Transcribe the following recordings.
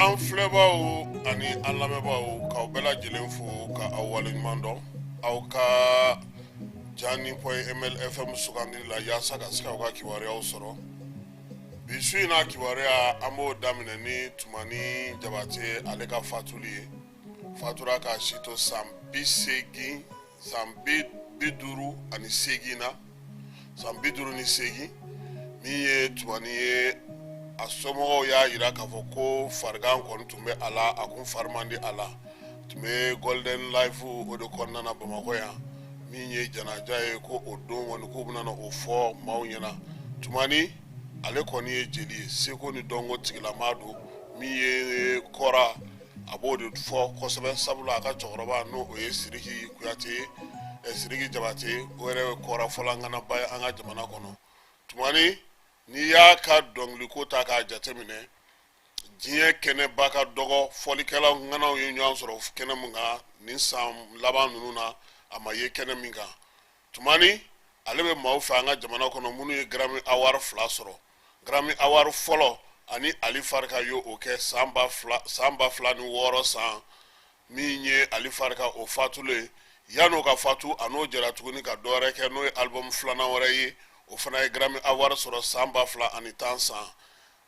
An filɛbaw ani an lamɛnbaaw, k'aw bɛɛ lajɛlen fo ka aw waleɲuman dɔn aw ka Jani point ml FM sugandili la yaasa ka se k'aw ka kibaruyaw sɔrɔ. Bi su in na kibaruya, an b'o daminɛ ni Tumani Jabate ale ka fatuli ye. Fatura k'a si to san 80, san 58 na, san 58. Min ye Tumani ye, a somɔgɔw y'a jira k'a fɔ ko farigan kɔni tun bɛ a la, a kun fari man di a la, tun bɛ Golden Life o de kɔnɔna na Bamakɔ yan. Min ye janaja ye, ko o don kɔni k'u bɛna o fɔ maaw ɲɛna. Tumani ale kɔni ye jeli ye, seko ni dɔnko tigilamaa don. Min ye kɔra, a b'o de fɔ kosɛbɛ, sabula a ka cɛkɔrɔba, n'o o ye Siriki Kuyate ye, Siriki Jabate, o yɛrɛ ye kɔra fɔlanganaba ye an ka jamana kɔnɔ. Tumani, n'i y'a ka dɔnkiliko ta k'a jateminɛ, diɲɛ kɛnɛba ka dɔgɔ fɔlikɛla ŋanaw ye ɲɔgɔn sɔrɔ kɛnɛ min kan nin san laban ninnu na, a ma ye kɛnɛ min kan. Tumani ale bɛ maaw fɛ an ka jamana kɔnɔ minnu ye Grammy Award fila sɔrɔ. Grammy Award fɔlɔ, ani Ali Farika y'o kɛ san 2006 san. Min ye Ali Farika o fatulen, yan'o ka fatu, a n'o jɛra tuguni ka dɔ wɛrɛ kɛ, n'o ye album filanan wɛrɛ ye, o fana ye Grammy Award sɔrɔ san 2010 san.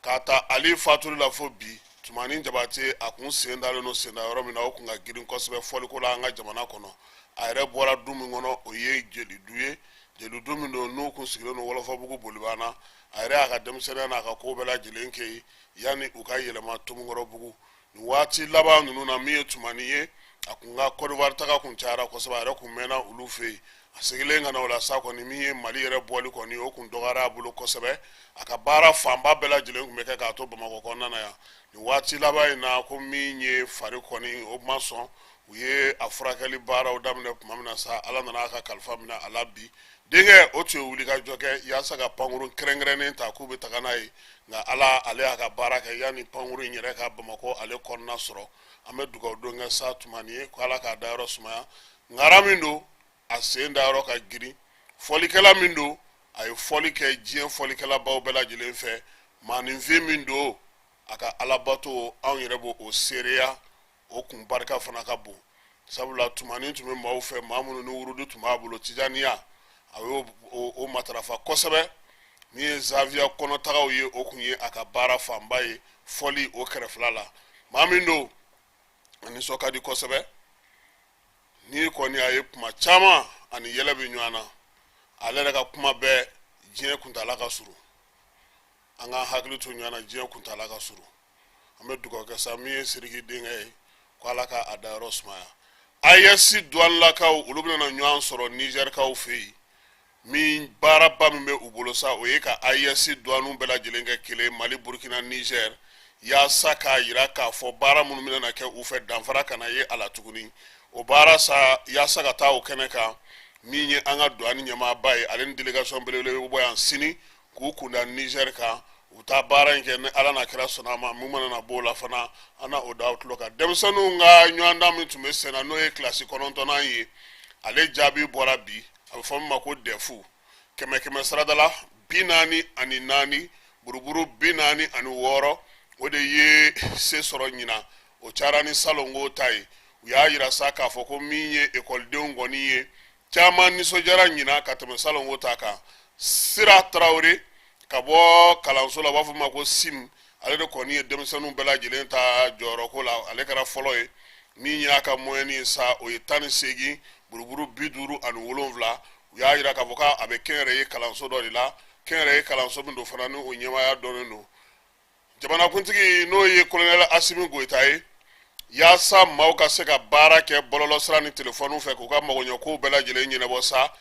K'a ta Ali fatuli la fo bi, Tumani Jabate a kun sen dalen don senda yɔrɔ min na, o kun ka girin kosɛbɛ fɔliko la an ka jamana kɔnɔ. A yɛrɛ bɔra du min kɔnɔ, o ye jelidu ye, jelidu min don n'u kun sigilen don Wɔlɔfɔbugu Bolibana. A yɛrɛ y'a ka denmisɛnninya n'a ka ko bɛɛ lajɛlen kɛ yen yanni u ka yɛlɛma Tomikɔrɔbugu. Nin waati laban ninnu na, min ye Tumani ye, a kun ka Côte taga kun cayara kosɛbɛ, a yɛrɛ kun mɛnna olu fɛ yen. A segilen ka na o la sa kɔni, min ye Mali yɛrɛ bɔli kɔni, o kun dɔgɔyara a bolo kosɛbɛ. A ka baara fanba bɛɛ lajɛlen tun bɛ kɛ k'a to Bamakɔ kɔnɔna na yan. Nin waati laban in na ko, min ye fari kɔni, o ma sɔn. U ye a furakɛli baaraw daminɛ tuma min na sa, Ala nana a ka kalifa minɛ a la bi. Denkɛ o tun ye wulikajɔ kɛ yaasa ka pankurun kɛrɛnkɛrɛnnen ta k'u bɛ taga n'a ye, nka Ala ale y'a ka baara kɛ yanni pankurun in yɛrɛ ka Bamakɔ ale kɔnɔna sɔrɔ. An bɛ dugawu don kɛ sa Tumani ye ko Ala k'a dayɔrɔ sumaya. Ŋara min don, a sen dayɔrɔ ka girin. Fɔlikɛla min don, a ye fɔli kɛ diɲɛ fɔlikɛlabaw bɛɛ lajɛlen fɛ. Maaninfin min don, a ka alabato, anw yɛrɛ b'o o seereya, o kun barika fana ka bon, sabula Tumani tun bɛ maaw fɛ, maa minnu ni wurudu tun b'a bolo, tijaniya, a y'o o matarafa kosɛbɛ. Min ye zaviya kɔnɔtagaw ye, o kun ye a ka baara fanba ye fɔli o kɛrɛfɛla la. Maa min don, a nisɔn ka di kosɛbɛ. N'i kɔni a ye kuma caman, ani yɛlɛ bɛ ɲɔgɔn na. Ale yɛrɛ ka kuma bɛɛ, diɲɛ kuntaala ka surun, an k'an hakili to ɲɔgɔn na, diɲɛ kuntaala ka surun. An bɛ dugawu kɛ sa, min ye Siriki denkɛ ye, ko Ala ka a dayɔrɔ sumaya. AES duwanilakaw, olu bɛna ɲɔgɔn sɔrɔ Nizɛrikaw fɛ yen. Min baaraba min bɛ u bolo sa, o ye ka AES duwaniw bɛɛ lajɛlen kɛ kelen, Mali, Burukina, Nizɛr, yaasa k'a yira k'a fɔ baara minnu bɛna kɛ u fɛ, danfara kana ye a la tuguni. O baara sa, yaasa ka taa o kɛnɛ kan, min ye an ka duwani ɲɛmaaba ye, ale ni délégation belebele bɛ bɔ yan sini k'u kunda Nizɛri kan. U bɛ taa baara in kɛ ni Ala n'a kira sɔnna a ma. Mun mana na b'o la fana, an na o da aw tulo kan. Denmisɛnninw ka ɲɔgɔndan min tun bɛ sen na, n'o ye kilasi 9nan ye, ale jaabi bɔra bi. A bɛ fɔ min ma ko DEF. Kɛmɛ kɛmɛ sarada la, 44 buruburu 46, o de ye se sɔrɔ ɲinan. O cayara ni salongo ta ye. U y'a yira sa k'a fɔ ko min ye ekɔlidenw kɔni ye, caman nisɔndiyara ɲinan ka tɛmɛ salongo ta kan. Sira Tarawele ka bɔ kalanso la, u b'a fɔ ma ko SIM, ale de kɔni ye denmisɛnninw bɛɛ lajɛlen ta jɔyɔrɔko la, ale kɛra fɔlɔ ye. Min y'a ka moyenne ye sa, o ye 18 buruburu 57. U y'a yira k'a fɔ k'a bɛ kɛnyɛrɛye kalanso dɔ de la, kɛnyɛrɛye kalanso min don fana, ni o ɲɛmaaya dɔnnen don. Jamanakuntigi, n'o ye kolonɛli Asimi Goyita ye, yaasa maaw ka se ka baara kɛ bɔlɔlɔsira ni telefɔniw fɛ k'u ka magoɲɛkow bɛɛ lajɛlen ɲɛnabɔ sa,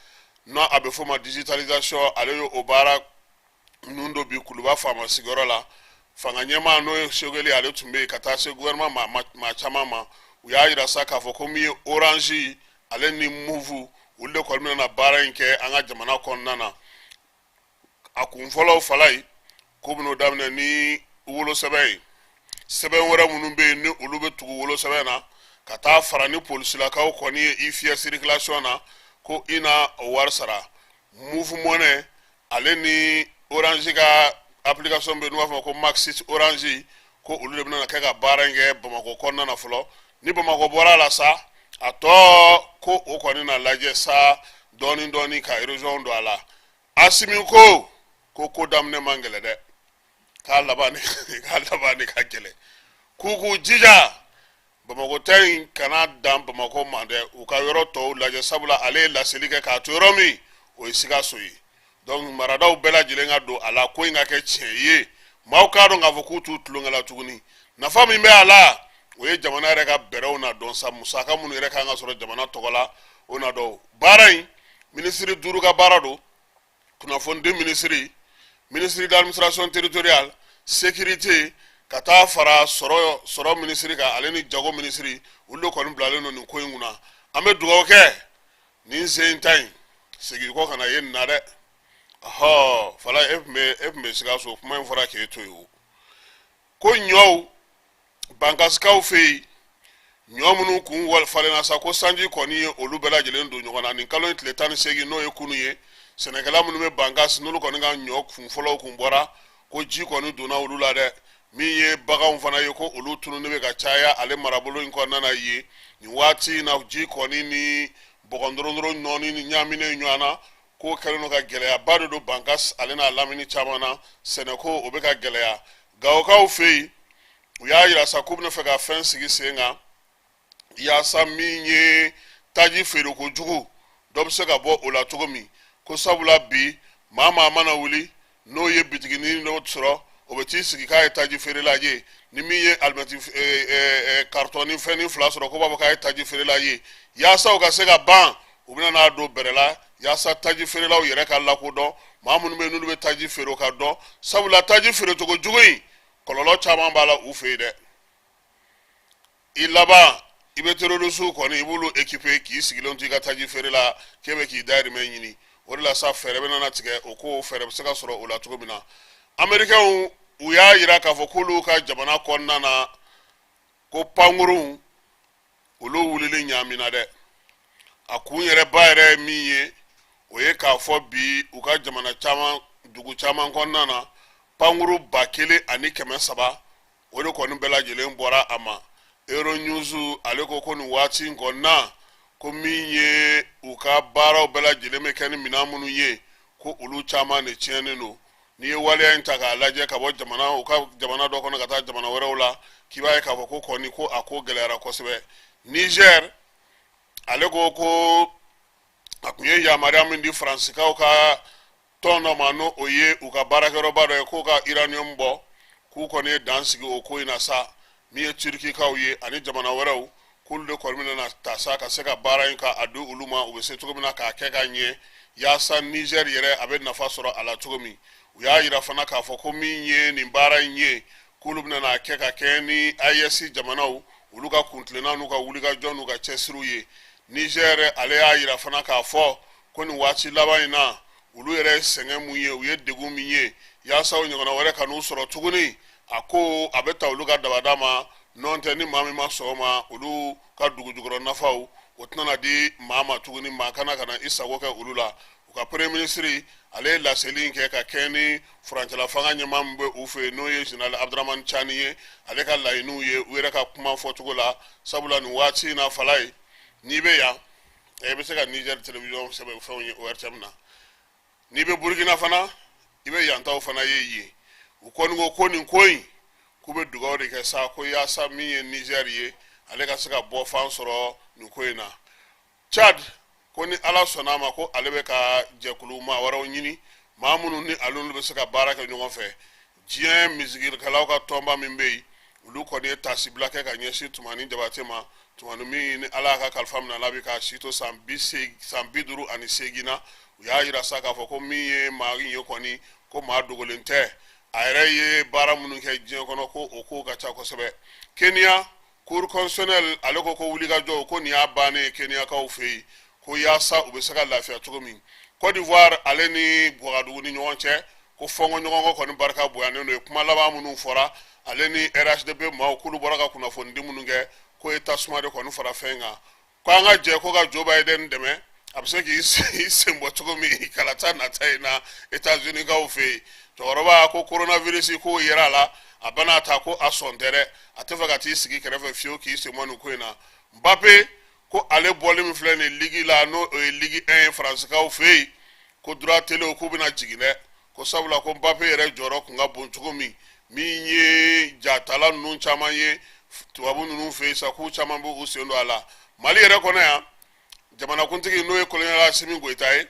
n'o a bɛ f'o ma digitalisation, ale ye o baara ninnu don bi Kuluba faama sigiyɔrɔ la. Fanga ɲɛmaa, n'o ye Sogɛli, ale tun bɛ yen, ka taa se gouvernement maa caman ma. U y'a yira sa k'a fɔ ko min ye Orange ale ni Moov, olu de kɔni bɛna na baara in kɛ an ka jamana kɔnɔna na. A kun fɔlɔw fala ye k'u bɛn'o daminɛ ni wolosɛbɛn ye, sɛbɛn wɛrɛ minnu bɛ yen ni olu bɛ tugu wolosɛbɛn na, ka taa fara ni polisilakaw kɔni ye i fiyɛ circulation na ko i na o wari sara. Moov Money ale ni Orange ka application bɛ yen n'u b'a fɔ ko Maxit Orange, Ko olu de bɛna kɛ ka baara in kɛ Bamakɔ kɔnɔna na fɔlɔ. Ni Bamakɔ bɔra a la sa, a tɔ ko o kɔni na lajɛ sa dɔɔni dɔɔni ka région don a la. Asimi ko daminɛ man gɛlɛ dɛ, k'a laban de ka gɛlɛ. K'u jija Bamakɔ ta in kana dan Bamakɔ ma dɛ, u ka yɔrɔ tɔw lajɛ, sabula ale ye laseli kɛ k'a to yɔrɔ min, o ye Sikaso ye. Donc maradaw bɛɛ lajɛlen ka don a la, ko in ka kɛ tiɲɛ ye, maaw k'a dɔn k'a fɔ k'u t'u tulonkɛ la tuguni. Nafa min bɛ a la, o ye jamana yɛrɛ ka bɛrɛw na dɔn sa, musaka minnu yɛrɛ kan ka sɔrɔ jamana tɔgɔ la, o na dɔn. Baara in, minisiri duuru ka baara don: kunnafonidi minisiri, ministre d'administration territoriale, sécurité, ka taa fara sɔrɔ minisiri kan, ale ni jago minisiri. Olu de kɔni bilalen don nin ko in kunna. An bɛ dugawu kɛ nin sen ta in segin kɔ kana ye nin na dɛ. Ɔhɔ, Fala, e tun bɛ Sikaso, kuma in fɔra k'e to yen. O ko ɲɔw, Bankasikaw fɛ yen, ɲɔ minnu kun falenna sa, ko sanji kɔni ye olu bɛɛ lajɛlen don ɲɔgɔn na. Nin kalo in tile 18, n'o ye kunu ye, sɛnɛkɛla minnu bɛ Bankasi, n'olu kɔni ka ɲɔ kun fɔlɔw kun bɔra, ko ji kɔni donna olu la dɛ. Min ye baganw fana ye, ko olu tununi bɛ ka caya ale marabolo in kɔnɔna na yen nin waati in na. Ji kɔni ni bɔgɔndorondoro nɔɔni ni ɲaaminen ɲɔgɔn na, ko kɛlen don ka gɛlɛyaba de don Bankas ale n'a lamini caman na. Sɛnɛko, o bɛ ka gɛlɛya. Gawokaw fɛ yen, u y'a yira sa k'u bɛna fɛ ka fɛn sigi sen kan yaasa min ye taji feere kojugu, dɔ bɛ se ka bɔ o la cogo min. Ko sabula bi, maa mana wuli n'o ye bitiginin dɔ sɔrɔ, o bɛ t'i sigi k'a ye taji feerela ye. Ni min ye alimɛti karitɔn ni fɛnnin fila sɔrɔ, ko b'a fɔ k'a ye taji feerela ye. Yaasa o ka se ka ban, u bɛna n'a don bɛrɛ la yaasa taji feerelaw yɛrɛ ka lakodɔn, maa minnu bɛ yen n'olu bɛ taji feere, o ka dɔn, sabula taji feerecogo jugu in, kɔlɔlɔ caman b'a la u fɛ yen dɛ. I laban, i bɛ terroristew kɔni, i b'olu équiper k'i sigilen to i ka taji feere la, k'e bɛ k'i dahirimɛ ɲini. O de la sa, fɛɛrɛ bɛ nana tigɛ o ko, fɛɛrɛ bɛ se ka sɔrɔ o la cogo min na. Américains, u y'a yira k'a fɔ k'olu ka jamana kɔnɔna na, ko pankurunw, olu wulili ɲaamina dɛ. A kun yɛrɛ ba yɛrɛ ye min ye, o ye k'a fɔ bi, u ka jamana caman, dugu caman kɔnɔna na, pankuru 1300, o de kɔni bɛɛ lajɛlen bɔra a ma. Euronews ale ko nin waati in kɔnɔna, ko min ye u ka baaraw bɛɛ lajɛlen bɛ kɛ ni minɛn minnu ye, ko olu caman de tiɲɛnen don. N'i ye waleya in ta k'a lajɛ, ka bɔ jamana, u ka jamana dɔ kɔnɔ ka taa jamana wɛrɛw la, k'i b'a ye k'a fɔ ko kɔni, ko a ko gɛlɛyara kosɛbɛ. Niger ale ko a tun ye yamaruya min di Faransikaw ka tɔn dɔ ma, n'o o ye u ka baarakɛyɔrɔba dɔ ye, k'o ka uranium bɔ, k'u kɔni ye dan sigi o ko in na sa. Min ye Turikikaw ye ani jamana wɛrɛw, k'olu de kɔni bɛna ta sa ka se ka baara in ka a di olu ma, u bɛ se cogo min na k'a kɛ ka ɲɛ, yaasa Niger yɛrɛ a bɛ nafa sɔrɔ a la cogo min. U y'a yira fana k'a fɔ ko min ye nin baara in ye, k'olu bɛna n'a kɛ ka kɛ ni AES jamanaw, olu ka kuntilenna n'u ka wulikajɔ n'u ka cɛsiriw ye. Niger ale y'a yira fana k'a fɔ ko nin waati laban in na, olu yɛrɛ ye sɛgɛn mun ye, u ye degun min ye, yaasa o ɲɔgɔnna wɛrɛ ka n'u sɔrɔ tuguni, a ko a bɛ ta olu ka dabada ma. Nɔntɛ, ni maa min ma sɔn o ma, olu ka dugu jukɔrɔ nafaw, o tɛna di maa ma tuguni. Maa kana ka na i sago kɛ olu la. U ka premier ministre ale ye laseli in kɛ ka kɛ ni furancɛla fanga ɲɛmaa min bɛ u fɛ yen, n'o ye général Abdramane Tiani ye, ale ka laɲiniw ye, u yɛrɛ ka kuma fɔcogo la. Sabula nin waati in na, Fala ye, n'i bɛ yan, i bɛ se ka Niger télévision sɛbɛn fɛnw ye ORTM na. N'i bɛ Burukina fana, i bɛ yantaw fana ye yen. U kɔni ko nin ko in, k'u bɛ dugawu de kɛ sa, ko yaasa min ye Niger ye, ale ka se ka bɔ fan sɔrɔ nin ko in na. Tchad ko ni Ala sɔnna a ma, ko ale bɛ ka jɛkulu maa wɛrɛw ɲini, maa minnu ni ale bɛ se ka baara kɛ ɲɔgɔn fɛ. Diɲɛ misigikɛlaw ka tɔnba min bɛ yen, olu kɔni ye tasibila kɛ ka ɲɛsin Tumani Jabate ma. Tumani min ni Ala y'a ka kalifa minɛ la bi, k'a si to san 58 na. U y'a yira sa k'a fɔ ko min ye maa in ye kɔni, ko maa dogolen tɛ, a yɛrɛ ye baara minnu kɛ diɲɛ kɔnɔ, ko o kow ka ca kosɛbɛ. Kenya, cour constitutionnelle ale ko wulikajɔ ko nin y'a bannen ye Kenyakaw fɛ yen, ko yaasa u bɛ se ka lafiya cogo min. Côte d'Ivoire ale ni Wagadugu ni ɲɔgɔn cɛ, ko fɔnkɔ ɲɔgɔn kɔ kɔni barika bonyanen don ye. Kuma laban minnu fɔra, ale ni RHDP maaw, k'olu bɔra ka kunnafoni di minnu kɛ, k'o ye tasuma de kɔni fara fɛn kan. Ko an ka jɛ ko ka Joe Biden dɛmɛ, a bɛ se k'i sen bɔ cogo min kalata nata in na États-Unis kaw fɛ yen. Cɛkɔrɔba ko coronavirus k'o yera a la, a bana ta ko a sɔn tɛ dɛ, a tɛ fɛ ka t'i sigi kɛrɛfɛ fiyewu k'i sen bɔ nin ko in na. Mbappe ko ale bɔli min filɛ nin ligi la, n'o ye Ligue 1 ye Faransikaw fɛ yen, ko droit télé k'u bɛna jigin dɛ, ko sabula ko Mbappe yɛrɛ jɔyɔrɔ kun ka bon cogo min, min ye jatala ninnu caman ye tubabu ninnu fɛ yen sa, k'u caman b'u sen don a la. Mali yɛrɛ kɔnɔ yan, jamanakuntigi n'o ye colonel Asimi Goyita ye,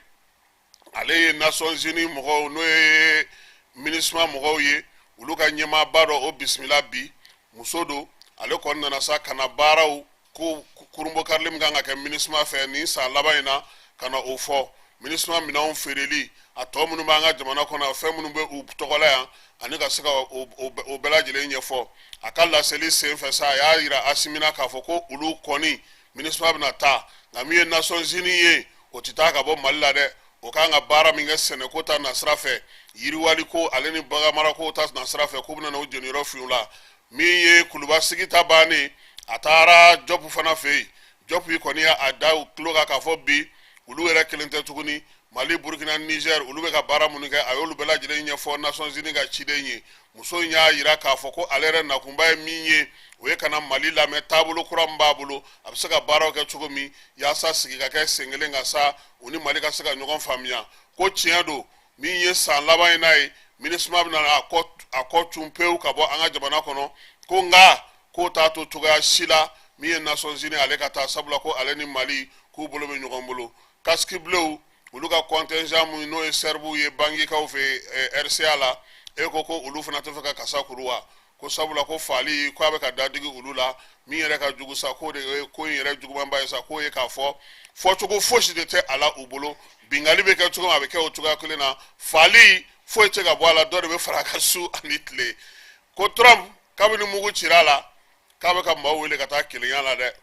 ale ye Nations Unies mɔgɔw, n'o ye MINUSMA mɔgɔw ye, olu ka ɲɛmaaba dɔ o bisimila bi. Muso don, ale kɔni nana sa ka na baaraw ko kurunbonkarili min kan ka kɛ MINUSMA fɛ nin san laban in na, ka na o fɔ. MINUSMA minɛnw feereli, a tɔ minnu b'an ka jamana kɔnɔ, fɛn minnu bɛ u tɔgɔ la yan, ani ka se ka o bɛɛ lajɛlen ɲɛfɔ. A ka laseli senfɛ sa, a y'a yira Asimi na k'a fɔ ko olu kɔni MINUSMA bɛna taa, nka min ye Nations Unies ye, o tɛ taa ka bɔ Mali la dɛ. O kan ka baara min kɛ sɛnɛko ta nasira fɛ, yiriwaliko ale ni baganmarako ta nasira fɛ, k'u bɛna o jeniyɔrɔ fin u la. Min ye kuluba sigi ta bannen, a taara Jɔpu fana fɛ yen. Jɔpu kɔni y'a da u tulo kan k'a fɔ bi olu yɛrɛ kelen tɛ tuguni, Mali, Burukina, Niger, olu bɛ ka baara minnu kɛ, a y'olu bɛɛ lajɛlen ɲɛfɔ Nations Unies ka ciden ye. Muso in y'a yira k'a fɔ ko ale yɛrɛ nakunba ye min ye, o ye ka na Mali lamɛn, taabolo kura min b'a bolo, a bɛ se ka baaraw kɛ cogo min yaasa sigi ka kɛ sen kelen ka sa u ni Mali ka se ka ɲɔgɔn faamuya. Ko tiɲɛ don, min ye san laban in n'a ye, MINUSMA bɛna a kɔ cun pewu ka bɔ an ka jamana kɔnɔ, ko nka k'o t'a to cogoya si la min ye Nations Unies ale ka taa, sabula ko ale ni Mali k'u bolo bɛ ɲɔgɔn bolo. Casques bleus, olu ka contingent mun n'o ye Sɛribuw ye Bangikaw fɛ RCA la, e ko ko olu fana tɛ fɛ ka kasa kuru wa? Ko sabula ko faali ko a bɛ ka dadigi olu la. Min yɛrɛ ka jugu sa, k'o de ye ko in yɛrɛ jugumanba ye sa, k'o ye k'a fɔ fɔcogo fosi de tɛ a la u bolo. Binkanni bɛ kɛ cogo min, a bɛ kɛ o cogoya kelen na, faali foyi tɛ ka bɔ a la, dɔ de bɛ fara a kan su ani tile. Ko Trump, kabini mugu cira a la, k'a bɛ ka maaw wele ka taa kelenya la dɛ,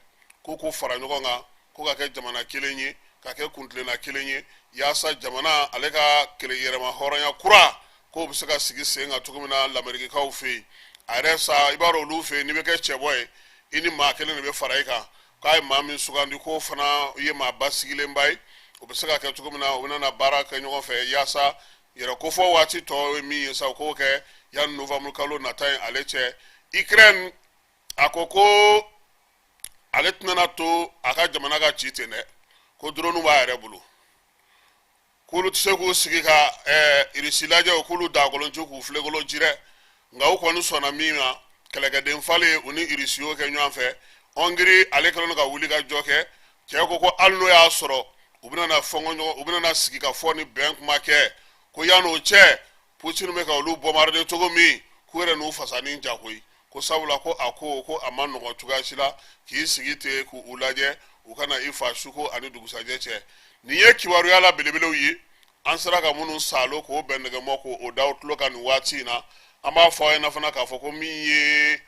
ko k'u fara ɲɔgɔn kan, ko ka kɛ jamana kelen ye, ka kɛ kuntilenna kelen ye, yaasa jamana ale ka kelen yɛrɛma hɔrɔnya kura k'o bɛ se ka sigi sen kan cogo min na lamerikikaw fɛ yen. A yɛrɛ sa, i b'a dɔn olu fɛ yen, n'i bɛ kɛ cɛbɔ ye, i ni maa kelen de bɛ fara i kan. K'a ye maa min sugandi, k'o fana ye maa basigilenba ye, o bɛ se ka kɛ cogo min na, u bɛna na baara kɛ ɲɔgɔn fɛ yaasa yɛrɛ kofɔ waati tɔ ye min ye sa, u k'o kɛ yanni novembre kalo nata in ale cɛ. Ukraine, a ko ko ale tɛna to a ka jamana ka ci ten dɛ, ko drone b'a yɛrɛ bolo, k'olu tɛ se k'u sigi ka Irisi lajɛ, o k'olu dakolon ci k'u filenkolon ci dɛ. Nka u kɔni sɔnna min ma, kɛlɛkɛden falen u ni Irisi y'o kɛ ɲɔgɔn fɛ. Hongrie, ale kɛlen don ka wuli ka jɔ kɛ. Cɛ ko ko hali n'o y'a sɔrɔ u bɛna na fɔnkɔ ɲɔgɔn, u bɛna na sigi ka fɔ ni bɛn kuma kɛ, ko yan'o cɛ, Putin bɛ ka olu bombarder cogo min, k'u yɛrɛ n'u fasani ja koyi. Ko sabula ko a ko ko a ma nɔgɔn cogoya si la k'i sigi ten k'u lajɛ u kana i fa suko ani dugusajɛ cɛ. Nin ye kibaruya la belebelew ye, an sera ka minnu saalo k'o bɛn nɛgɛmɔ k'o da aw tulo kan nin waati in na. An b'a fɔ aw ɲɛna fana k'a fɔ ko min ye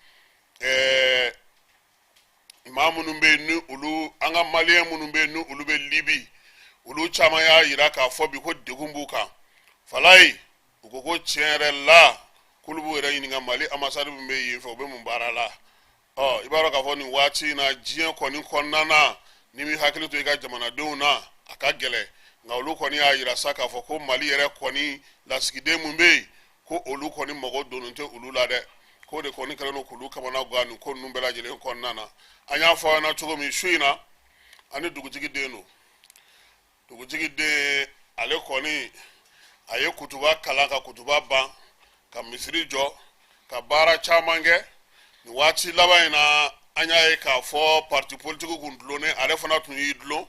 maa minnu bɛ yen ni olu, an ka maliyɛn minnu bɛ yen ni olu bɛ Libi, olu caman y'a yira k'a fɔ bi ko degun b'u kan. Falayi, u ko ko tiɲɛ yɛrɛ la, k'olu b'u yɛrɛ ɲininka Mali ambassade min bɛ yen fɛ, u bɛ mun baara la? Ɔ, i b'a dɔn k'a fɔ nin waati in na, diɲɛ kɔni kɔnɔna na, n'i m'i hakili to i ka jamanadenw na, a ka gɛlɛn. Nka olu kɔni y'a yira sa k'a fɔ ko Mali yɛrɛ kɔni lasigiden mun bɛ yen, ko olu kɔni mago donnen tɛ olu la dɛ, k'o de kɔni kɛlen don k'olu kamana gan nin ko ninnu bɛɛ lajɛlen kɔnɔna na. An y'a fɔ aw ɲɛna cogo min, su in na, an ni dugutigi den don. Dugutigi den, ale kɔni a ye kutuba kalan ka kutuba ban, ka misiri jɔ, ka baara caman kɛ. Nin waati laban in na, an y'a ye k'a fɔ parti politique kun dulonnen, ale fana tun y'i dulon.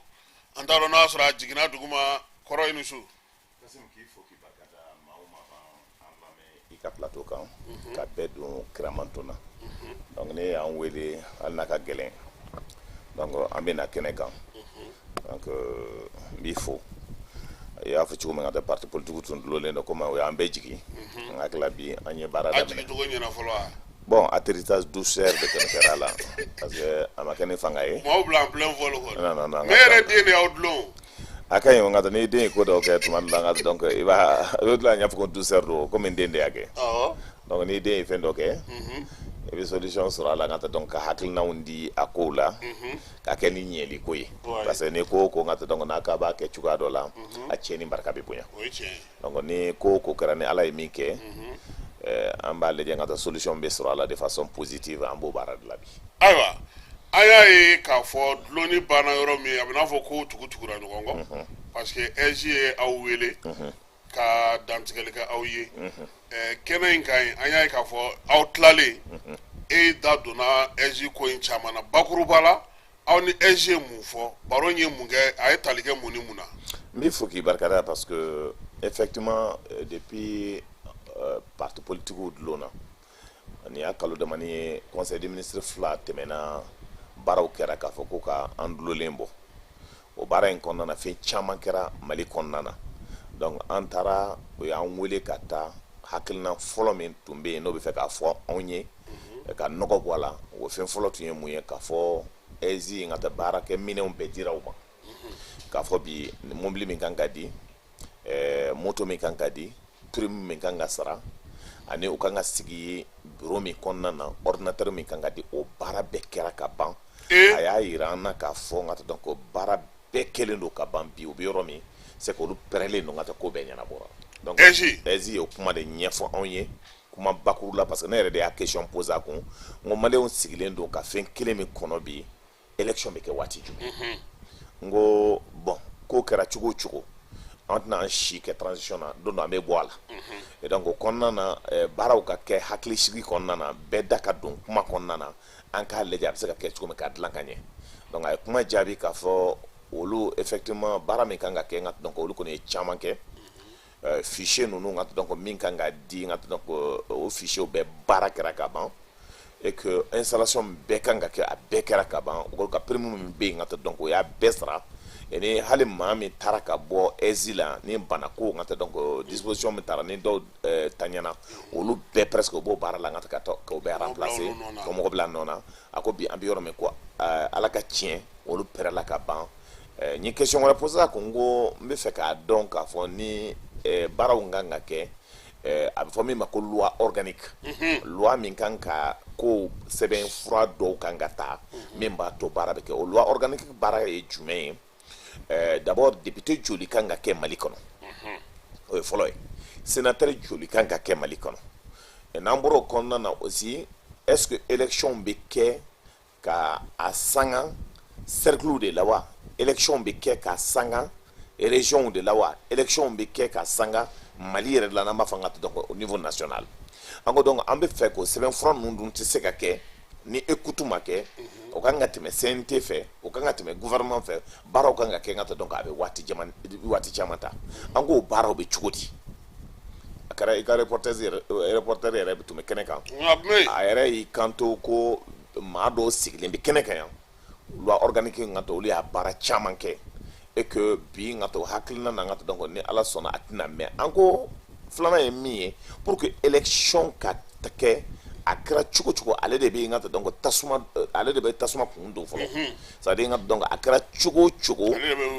An t'a dɔn n'a sɔrɔ a jiginna duguma. Kɔrɔ, i ni su. I ka plateau kan ka bɛɛ don kiramanto na. Donc ne y'an wele, hali n'a ka gɛlɛn, donc an bɛ na kɛnɛ kan. Donc n b'i fo. I y'a fɔ cogo min ka taa parti politique tun dulonnen don, komi o y'an bɛɛ jigin. An hakili la bi an ye baara a daminɛ. Jigin cogo ɲɛna fɔlɔ wa? Bon, atterrissage douceur de kɔni kɛra a la, parce que a ma kɛ ni fanga ye. Maaw bila en plein vol kɔni. Non, non, non. Ne yɛrɛ den de y'aw dulon. A ka ɲi, nka n'i den ye ko dɔw kɛ tuma dɔ la, nka donc i b'a i bɛ tila ɲɛfɔ ko douceur don, komi n den de y'a kɛ. Donc n'i den ye fɛn dɔ kɛ, I bɛ solution sɔrɔ a la, n ka taa, donc ka hakilinaw di a kow la ka kɛ ni ɲɛli ko ye, parce que ni ko o ko, n ka taa, donc n'a k'a b'a kɛ cogoya dɔ la, a tiɲɛni barika bɛ bonya. O ye tiɲɛ ye. Donc ni ko o ko kɛra, ni Ala ye min kɛ, an b'a lajɛ, n ka taa, solution bɛ sɔrɔ a la de façon positive. An b'o baara de la bi. Ayiwa, an y'a ye k'a fɔ dulonni banna yɔrɔ min, a bɛ n'a fɔ ko tugu tugura ɲɔgɔn kɔ, parce que AIGE ye aw wele ka dantigɛli kɛ aw ye kɛnɛ in kan yen. An y'a ye k'a fɔ aw tilalen, e da donna AIGE ko in caman na. Bakuruba la, aw ni AIGE ye mun fɔ? Baro in ye mun kɛ? A ye tali kɛ mun ni mun na? N b'i fo k'i barikada, parce que effectivement depuis parti politique dulonna, nin y'a kalo damani ye, conseil des ministres fila tɛmɛna, baaraw kɛra k'a fɔ ko ka an dulolen bɔ. O baara in kɔnɔna na, fɛn caman kɛra Mali kɔnɔna na. Donc an taara, o y'an wele ka taa. Hakilina fɔlɔ min tun bɛ yen, n'o bɛ fɛ k'a fɔ anw ye ka nɔgɔ bɔ a la, o fɛn fɔlɔ tun ye mun ye? K'a fɔ AIGE ka taa baarakɛ minɛnw bɛɛ dira u ma, k'a fɔ bi mobili min kan ka di, moto min kan ka di, prime min kan ka sara, ani u kan ka sigi bureau min kɔnɔna na, ordinateur min kan ka di, o baara bɛɛ kɛra ka ban. A y'a yira an na k'a fɔ n ka taa, donc baara bɛɛ kɛlen don ka ban. Bi u bɛ yɔrɔ min, c'est que olu pɛrɛlen don ka taa, ko bɛɛ ɲɛnabɔra. Donc AIGE. AIGE ye o kuma de ɲɛfɔ anw ye kuma bakuru la, parce que ne yɛrɛ de y'a question poser a kun. N ko maliyɛnw sigilen don ka fɛn kelen min kɔnɔ bi, élection bɛ kɛ waati jumɛn? N ko bon, ko kɛra cogo o cogo, an tɛna an si kɛ transition na, don dɔ an bɛ bɔ a la. Et donc o kɔnɔna na, baaraw ka kɛ hakilisigi kɔnɔna na, bɛɛ da ka don kuma kɔnɔna na, an k'a lajɛ a bɛ se ka kɛ cogo min k'a dilan ka ɲɛ. Donc a ye kuma jaabi k'a fɔ olu effectivement baara min kan ka kɛ, nka donc olu kɔni ye caman kɛ. Fichier ninnu, nka donc min kan ka di, nka donc o fichier bɛɛ baara kɛra ka ban, et que installation bɛɛ kan ka kɛ, a bɛɛ kɛra ka ban. U ka prime min bɛ yen, nka donc o y'a bɛɛ sara. Ni hali maa min taara ka bɔ AIGE la ni banako, nka donc disposition min taara ni dɔw taɲana, olu bɛɛ presque u b'o baara la, nka ka k'o bɛɛ remplacer, ka mɔgɔ bila nɔ na. A ko bi an bɛ yɔrɔ min, ko Ala ka tiɲɛ, olu pɛrɛla ka ban. N ye question wɛrɛ posé a kun, n ko n bɛ fɛ k'a dɔn k'a fɔ ni baaraw kan ka kɛ, a bɛ fɔ min ma ko loi organique, loi min kan ka ko sɛbɛn fura dɔw kan ka ta min b'a to baara bɛ kɛ, o loi organique baara ye jumɛn ye? D'abord, député joli kan ka kɛ Mali kɔnɔ? O ye fɔlɔ ye. Sénateur joli kan ka kɛ Mali kɔnɔ? N'an bɔra o kɔnɔna na aussi, est ce que élection bɛ kɛ ka a sanga cercle de la wa? Élection bɛ kɛ ka sanga région de la wa? Élection bɛ kɛ ka sanga Mali yɛrɛ de la, n'an b'a fɔ an ka donc au niveau national? An ko donc an bɛ fɛ k'o sɛbɛn fura ninnu dun tɛ se ka kɛ ni écoute ma kɛ. O kan ka tɛmɛ CNT fɛ, o kan ka tɛmɛ gouvernement fɛ, baaraw kan ka kɛ, n ka donc a bɛ waati caman, waati caman ta. An k'o baaraw bɛ cogo di? A kɛra i ka reporter yɛrɛ, reporter yɛrɛ tun bɛ kɛnɛ kan, a yɛrɛ y'i kanto ko maa dɔw sigilen bɛ kɛnɛ kan yan, loi organique, n ka to olu y'a baara caman kɛ, et que bi, n ka to hakilina na, n ka to donc ni Ala sɔnna a tɛna mɛn. An ko filanan ye min ye, pour que élection ka kɛ, a kɛra cogo cogo, ale de bɛ n ka to donc tasuma, ale de bɛ tasuma kun don fɔlɔ. C'est à dire, n ka donc a kɛra cogo o cogo,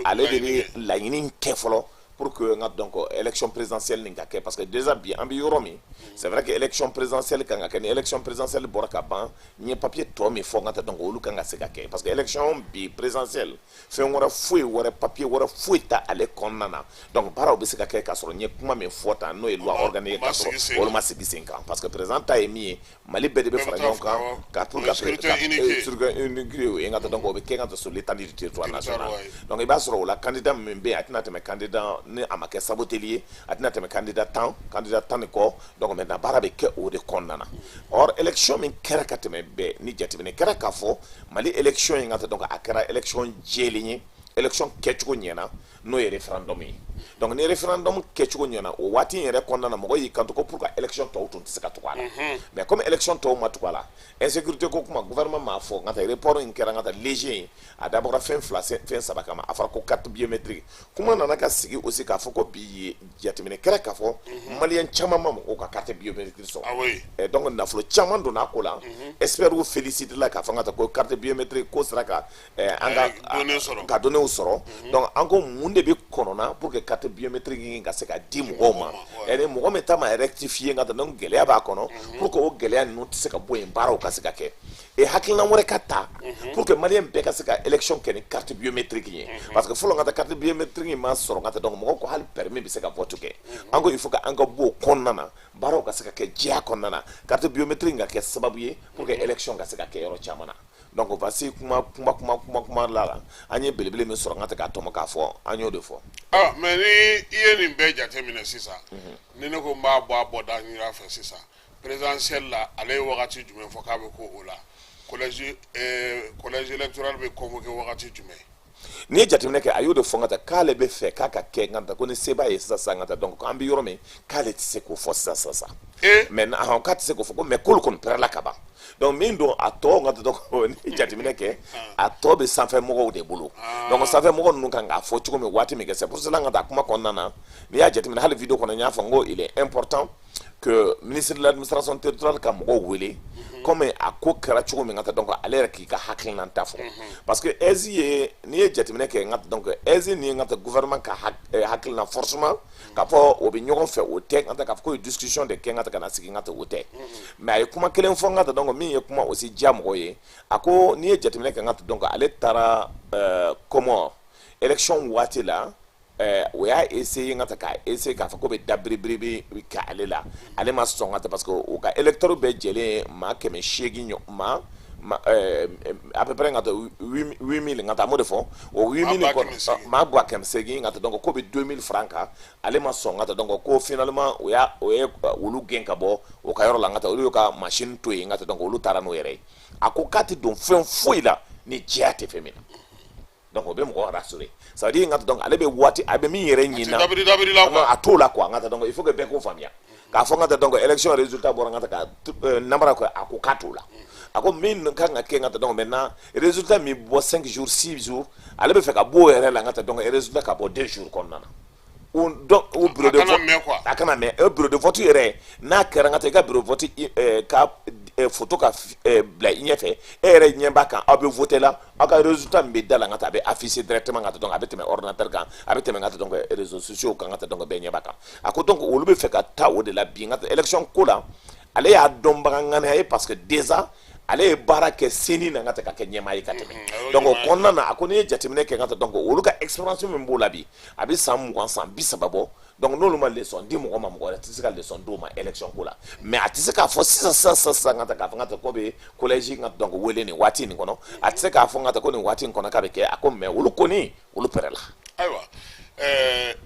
ale de bɛ laɲini kɛ fɔlɔ pour que n ka donc élection présidentielle nin ka kɛ, parce que déjà bi an bɛ yɔrɔ min, c'est vrai que élection présidentielle kan ka kɛ. Ni élection présidentielle bɔra ka ban, n ye papier tɔ min fɔ, n ka taa, donc olu kan ka se ka kɛ, parce que élection bi présidentielle, fɛn wɛrɛ foyi wɛrɛ, papier wɛrɛ foyi ta ale kɔnɔna na. Donc baaraw bɛ se ka kɛ k'a sɔrɔ n ye kuma min fɔ tan, n'o ye loi organique, k'a sɔrɔ olu ma sigi sen kan, parce que président ta ye min ye, Mali bɛɛ de bɛ fara ɲɔgɔn kan ka pour ka scrutin unique. Scrutin unique, o ye n ka taa, donc o bɛ kɛ ka taa sur l'étendue du territoire national. Donc i b'a sɔrɔ o la, candidat min bɛ yen, a tɛna tɛmɛ candidat, ni a ma kɛ saboteli ye, a tɛna tɛmɛ candidat 10, candidat 10 ni kɔ. Donc maintenant baara bɛ kɛ o de kɔnɔna na. Or élection min kɛra ka tɛmɛ bɛɛ, ni jateminɛ kɛra k'a fɔ Mali élection in ka taa, donc a kɛra élection jɛlen ye, élection kɛcogo ɲɛna, n'o ye référendum ye. Donc ni référendum kɛcogo ɲɛna, o waati in yɛrɛ kɔnɔna na, mɔgɔ y'i kanto ko pour que élection tɔw tun tɛ se ka tugu a la. Mais comme élection tɔw ma tugu a la, insécurité ko kuma, gouvernement m'a fɔ n ka taa report in kɛra, n ka taa léger ye. A dabɔra fɛn fila, fɛn saba kama. A fɔra ko carte biométrique kuma nana ka sigi aussi, k'a fɔ ko bi jateminɛ kɛra k'a fɔ maliyɛn caman ma mɔgɔw ka carte biométrique sɔrɔ. Donc nafolo caman donna a ko la. Experts félicité la k'a fɔ n ka taa ko carte biométrique ko sera ka an ka données sɔrɔ. Ka données sɔrɔ. Donc an ko mun de bɛ kɔnɔna pour que carte biométrique in ka se ka di mɔgɔw ma, ni mɔgɔ min ta ma rectifier n ka taa, donc gɛlɛya b'a kɔnɔ, pour que o gɛlɛya ninnu tɛ se ka bɔ yen, baaraw ka se ka kɛ et hakilina wɛrɛ ka ta pour que maliyɛn bɛɛ ka se ka élection kɛ ni carte biométrique ye, parce que fɔlɔ, n ka taa, carte biométrique in ma sɔrɔ, n ka taa, donc mɔgɔw ko hali permis bɛ se ka vote kɛ. An ko il faut que an ka bɔ o kɔnɔna na, baaraw ka se ka kɛ jɛya kɔnɔna na, carte biométrique ka kɛ sababu ye pour que élection ka se ka kɛ yɔrɔ caman na. Donc voici kuma kuma kuma kuma kuma la, an ye belebele min sɔrɔ, n ka tɛ k'a tɔmɔ k'a fɔ, an y'o de fɔ. Ah, mais ni i ye nin bɛɛ jateminɛ sisan, ni ne ko n b'a bɔ a bɔda ɲini fɛ sisan, présidentielle la, ale ye wagati jumɛn fɔ k'a bɛ ko o la? Collège électoral bɛ convoquer wagati jumɛn? N'i ye jateminɛ kɛ, a y'o de fɔ, n ka taa, k'ale bɛ fɛ k'a ka kɛ, n ka taa, ko ni se b'a ye sisan sisan, n ka taa, donc an bɛ yɔrɔ min, k'ale tɛ se k'o fɔ sisan sisan sisan. Mais ahɔn, k'a tɛ se k'o fɔ ko, mais k'olu kɔni pɛrɛla ka ban. Donc min don a tɔ, n ka taa, donc n'i ye jateminɛ kɛ, a tɔ bɛ sanfɛ mɔgɔw de bolo. Donc sanfɛ mɔgɔ ninnu kan k'a fɔ cogo min, waati min kɛ. C'est pour cela, n ka taa, kuma kɔnɔna na, n'i y'a jateminɛ, hali vidéo kɔnɔ, n y'a fɔ n ko il est important que ministre de l'Administration territoriale ka mɔgɔw wele, comme a ko kɛra cogo min, ka taa, donc ale yɛrɛ k'i ka hakilina ta fɔ, parce que AIGE ye, n'i ye jateminɛ kɛ, n ka donc AIGE ni n ka taa gouvernement ka hakilina, forcément k'a fɔ o bɛ ɲɔgɔn fɛ, o tɛ. N ka taa, k'a fɔ k'o ye discussion de kɛ, n ka taa, ka na sigi, n ka taa, o tɛ. Mais a ye kuma kelen fɔ, n ka taa, donc min ye kuma aussi diya mɔgɔw ye, a ko n'i ye jateminɛ kɛ, n ka taa, donc ale taara Comore élection waati la, o y'a essayer, n ka ta, k'a essayer k'a fɔ ko bɛ da biribiri kɛ ale la, ale ma sɔn ka ta, parce que o ka électeur bɛɛ jɛlen maa 800 ɲɔ maa ma à peu près, n ka taa, 8000, n ka taa, m'o de fɔ, o 8000 kɔnɔ, maa 800 000, n ka taa, donc ko bɛ 2000 francs kan, ale ma sɔn ka taa. Donc ko finalement o y'a o ye olu gɛn ka bɔ o ka yɔrɔ la, n ka taa, olu y'u ka machine to yen, n ka taa, donc olu taara n'o yɛrɛ ye. A ko k'a tɛ don fɛn foyi la ni jɛya tɛ fɛn min na. Donc o bɛ mɔgɔ rassurer, ça veut dire, n ka donc ale bɛ waati a bɛ min yɛrɛ ɲini na, dabiri dabiri la quoi. A t'o la quoi. N ka taa, donc il faut que bɛɛ k'o faamuya k'a fɔ, n ka taa, donc élection résultat bɔra, n ka taa, ka namara ko, a ko k'a t'o la. A ko min kan ka kɛ, n ka taa, donc maintenant résultat min bɔ 5 jours, 6 jours, ale bɛ fɛ ka bɔ o yɛrɛ la, n ka taa, donc résultat ka bɔ 2 jours kɔnɔna na. O donc o bureau de vote mɛn quoi. A kana mɛn. O bureau de vote yɛrɛ n'a kɛra, n ka taa, i ka bureau de vote ka photo ka bila i ɲɛfɛ, e yɛrɛ ɲɛ b'a kan, aw bɛ voter la, aw ka résultat min bɛ da la, n ka taa, a bɛ afficher directement, n ka taa, donc a bɛ tɛmɛ ordinateur kan, a bɛ tɛmɛ, n ka taa, donc réseaux sociaux kan, n ka taa, donc bɛɛ ɲɛ b'a kan. A ko donc olu bɛ fɛ ka taa o de la bi, n ka taa, élection ko la, ale y'a dɔnbaga ŋaniya ye, parce que déjà ale ye baara kɛ CENI na, n ka taa, ka kɛ ɲɛmaa ye ka tɛmɛ. Donc o kɔnɔna na, a ko n'i ye jateminɛ kɛ, n ka taa, donc olu ka expérience min b'o la bi, a bɛ san 20, san 30 bɔ. Donc n'olu ma leçon di mɔgɔ ma, mɔgɔ wɛrɛ tɛ se ka leçon d'o ma élection ko la. Mais a tɛ se k'a fɔ sisan sisan sisan sisan, n ka taa, k'a fɔ, n ka taa, ko bɛ collège, n ka donc wele nin waati nin kɔnɔ, a tɛ se k'a fɔ, n ka taa, ko nin waati in kɔnɔ k'a bɛ kɛ. A ko mais olu kɔni, olu pɛrɛ la. Ayiwa,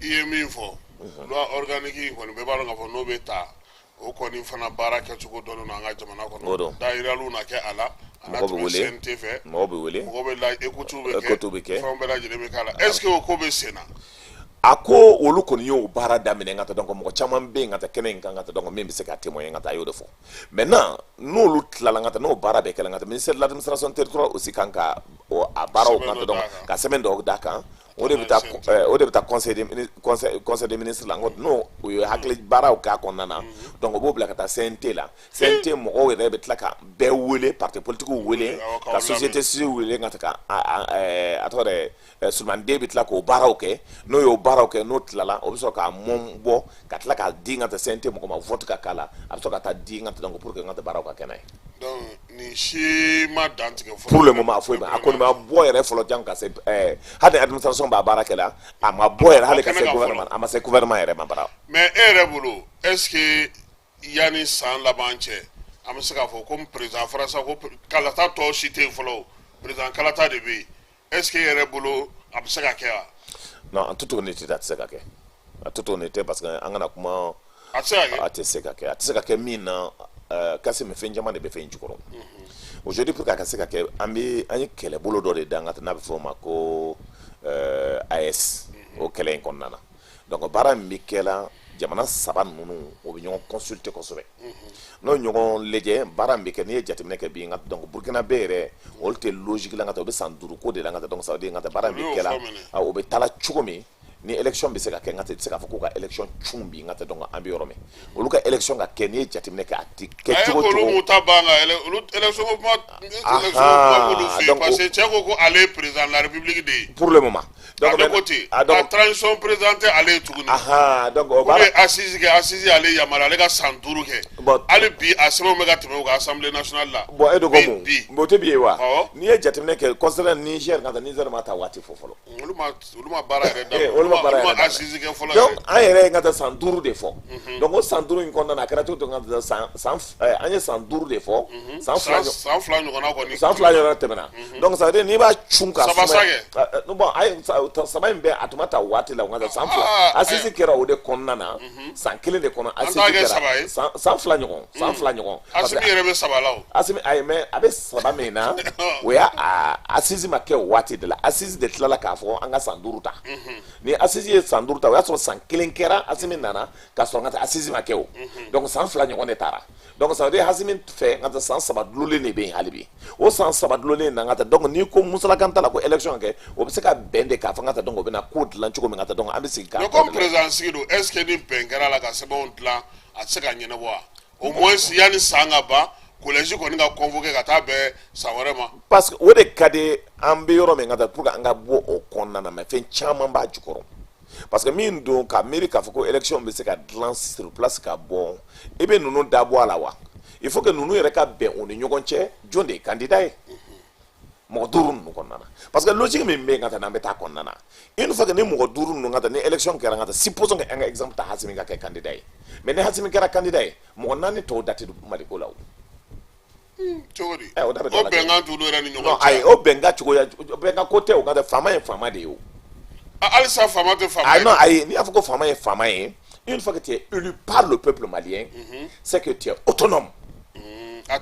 i ye min fɔ, loi organique in kɔni, bɛɛ b'a dɔn k'a fɔ n'o bɛ ta, o kɔni fana baara kɛcogo dɔnnen don an ka jamana kɔnɔ. Dayiraliw na kɛ a la, a na Mɔgɔ bɛ tɛmɛ wele. CNT fɛ. Mɔgɔ bɛ wele. Mɔgɔ bɛ la, écoute bɛ kɛ. Écoute bɛ kɛ. Fɛnw bɛɛ lajɛlen bɛ k'a la. Est ce que o ko bɛ sen na? A ko olu kɔni y'o baara daminɛ, n ka taa, donc mɔgɔ caman bɛ yen ka taa kɛnɛ in kan, ka taa, donc min bɛ se ka témoigner, n ka taa, a y'o de fɔ. Maintenant n'olu tilala, n ka taa, n'o baara bɛɛ kɛla, n ka taa, ministère de l'Administration territoriale aussi kan ka a baaraw Sɛbɛn kan dɔ ta, donc d'a kan. Ka sɛbɛn dɔw d'a kan, o de bɛ taa CNT. O de bɛ taa conseil des ministres la. N ko n'o o ye hakili baaraw k'a kɔnɔna na, donc o b'o bila ka taa CNT la. CNT mɔgɔw yɛrɛ bɛ tila ka bɛɛ wele, parti politique wele, Awɔ, k'aw ka société civile wele, ka taa ka a tɔgɔ dɛ, Sulemani bɛ tila k'o baaraw kɛ. N'o y'o baaraw kɛ, n'o tilala, o bɛ sɔrɔ k'a mɔn bɔ ka tila k'a di, n ka taa, CNT mɔgɔ ma, vote ka k'a la, a bɛ sɔrɔ ka taa di, n ka taa, donc pour que n ka taa baaraw ka kɛ n'a ye. Donc nin si ma dantigɛ fɔlɔ? Pour le moment, a foyi ma, a kɔni ma bɔ yɛrɛ fɔlɔ jan ka se hali ni administration b'a baara kɛ la, a ma bɔ yɛrɛ hali ka se kɛnɛ kan. Gouvernement, a ma se gouvernement yɛrɛ ma bara. Mais e yɛrɛ bolo, est ce que yanni san laban cɛ, an bɛ se k'a fɔ komi président faransa ko kalata tɔ si tɛ yen fɔlɔ, o président kalata de bɛ yen, est ce que e yɛrɛ bolo a bɛ se ka kɛ wa? Non, en toute honnêteté, a tɛ se ka kɛ, en toute honnêteté, parce que an kana kuma. A tɛ se ka kɛ? A tɛ se ka kɛ, a tɛ se ka kɛ min na, kasi min fɛn caman de bɛ fɛn in jukɔrɔ aujourd'hui pour que a ka se ka kɛ. An bɛ an ye kɛlɛbolo dɔ de da, an ka n'a bɛ fɔ o ma ko AES. O kɛlɛ in kɔnɔna na, donc baara min bɛ kɛ la, jamana saba ninnu, o bɛ ɲɔgɔn consulter kosɛbɛ, n'o ɲɔgɔn lajɛ, baara min bɛ kɛ. N'i ye jateminɛ kɛ bi, n ka donc Burkina bɛ yɛrɛ, olu tɛ logique la, n ka taa, u bɛ san 5 ko de la, n ka taa. Donc ça veut dire, n ka taa, baara min bɛ kɛ la, o bɛ taa la cogo min. Ni élection bɛ se ka kɛ, n ka tɛ, i tɛ se k'a fɔ k'u ka élection cun bi. N ka tɛ, donc an bɛ yɔrɔ min, olu ka élection ka kɛ, n'i ye jateminɛ kɛ, a ti kɛ cogo cogo. Olu ta ban ka olu élection ko kuma, élection ko kuma b'olu fɛ yen, parce que cɛ ko ko ale ye président de la République de ye. Pour le moment. Donc ale ko ten, ka transition président tɛ ale ye tuguni. Donc o b'a. K'u ye assise kɛ, assise y'ale yamaruya ale ka san 5 kɛ. Bon, hali bi a sɛbɛnw bɛ ka tɛmɛ u ka Assemblée nationale la. Bon, e de ko mun? Bon, o tɛ bi ye wa? N'i ye jateminɛ kɛ concernant Niger, ka taa Niger ma ta waati fɔ fɔlɔ. Olu ma baara yɛrɛ daminɛ. Olu ma baara yɛrɛ daminɛ. Assise kɛ fɔlɔ. Donc an yɛrɛ ye n ka taa san 5 de fɔ. Donc o san 5 in kɔnɔna na, a kɛra cogo cogo, n ka taa san san an ye san 5 de fɔ. San 2. San 2 ɲɔgɔnna kɔni. San 2 ɲɔgɔnna tɛmɛna. Donc ça veut dire n'i b'a cun ka saba sa kɛ. Bon, ayi, saba in bɛɛ a tun ma ta waati la. N ka taa san 2, assise kɛra o de kɔnɔna na, san kelen de kɔnɔ. Assise kɛra san 2 ɲɔgɔn, san 2 ɲɔgɔn. Asimi yɛrɛ bɛ saba la o. Asimi, ayi, mais a bɛ saba min na, o y'a assise ma kɛ o waati de la. Assise de tilala k'a fɔ an ka san 5 ta. Ni assise ye san 5 ta, o y'a sɔrɔ san kelen kɛra, Asimi nana ka sɔrɔ n ka taa assise ma kɛ o. Donc san 2 ɲɔgɔn de taara. Donc ça veut dire Asimi fɛ, n ka taa san 3 dulolen de bɛ yen hali bi. O san 3 dulolen na, n ka taa, donc n'i ko musalakan t'a la ko élection ka kɛ, o bɛ se ka bɛn de k'a fɔ n ka taa, donc o bɛ na ko dilan cogo min, ka taa, donc an bɛ sigi k'a. Mais comme président sigi don, est ce que ni bɛn kɛra la ka sɛbɛnw dilan, a tɛ se ka ɲɛnabɔ wa? Au moins yanni san ka ban, collège kɔni ka convoqué ka taa bɛn san wɛrɛ ma. Parce que o de ka di an bɛ yɔrɔ min, ka taa pour que an ka bɔ o kɔnɔna na, mais fɛn caman b'a jukɔrɔ, parce que min don ka miiri k'a fɔ ko élection bɛ se ka dilan sur place ka bɔ, i bɛ ninnu dabɔ a la wa? Il faut que ninnu yɛrɛ ka bɛn u ni ɲɔgɔn cɛ, jɔn de ye candidat ye mɔgɔ duuru ninnu kɔnɔna na. Parce que logique min bɛ yen ka taa n'an bɛ taa kɔnɔna na, une fois que ni mɔgɔ duuru ninnu ka taa ni élection kɛra, ka taa, supposons que an ka exemple ta, Hasimi ka kɛ candidat ye. Mais ni Hasimi kɛra candidat ye, mɔgɔ naani tɔw da tɛ Mali ko la o. Cogo di? O da bɛ o bɛnkan t'olu yɛrɛ ni ɲɔgɔn cɛ. Ayi, o bɛnkan cogoya, bɛnkan ko tɛ o ka taa. Faama ye faama de ye o. Halisa faama tɛ faama ye. Non, ayi, n'i y'a fɔ ko faama ye faama ye, une fois que tu es élu par le peuple malien, c'est que tu es autonome.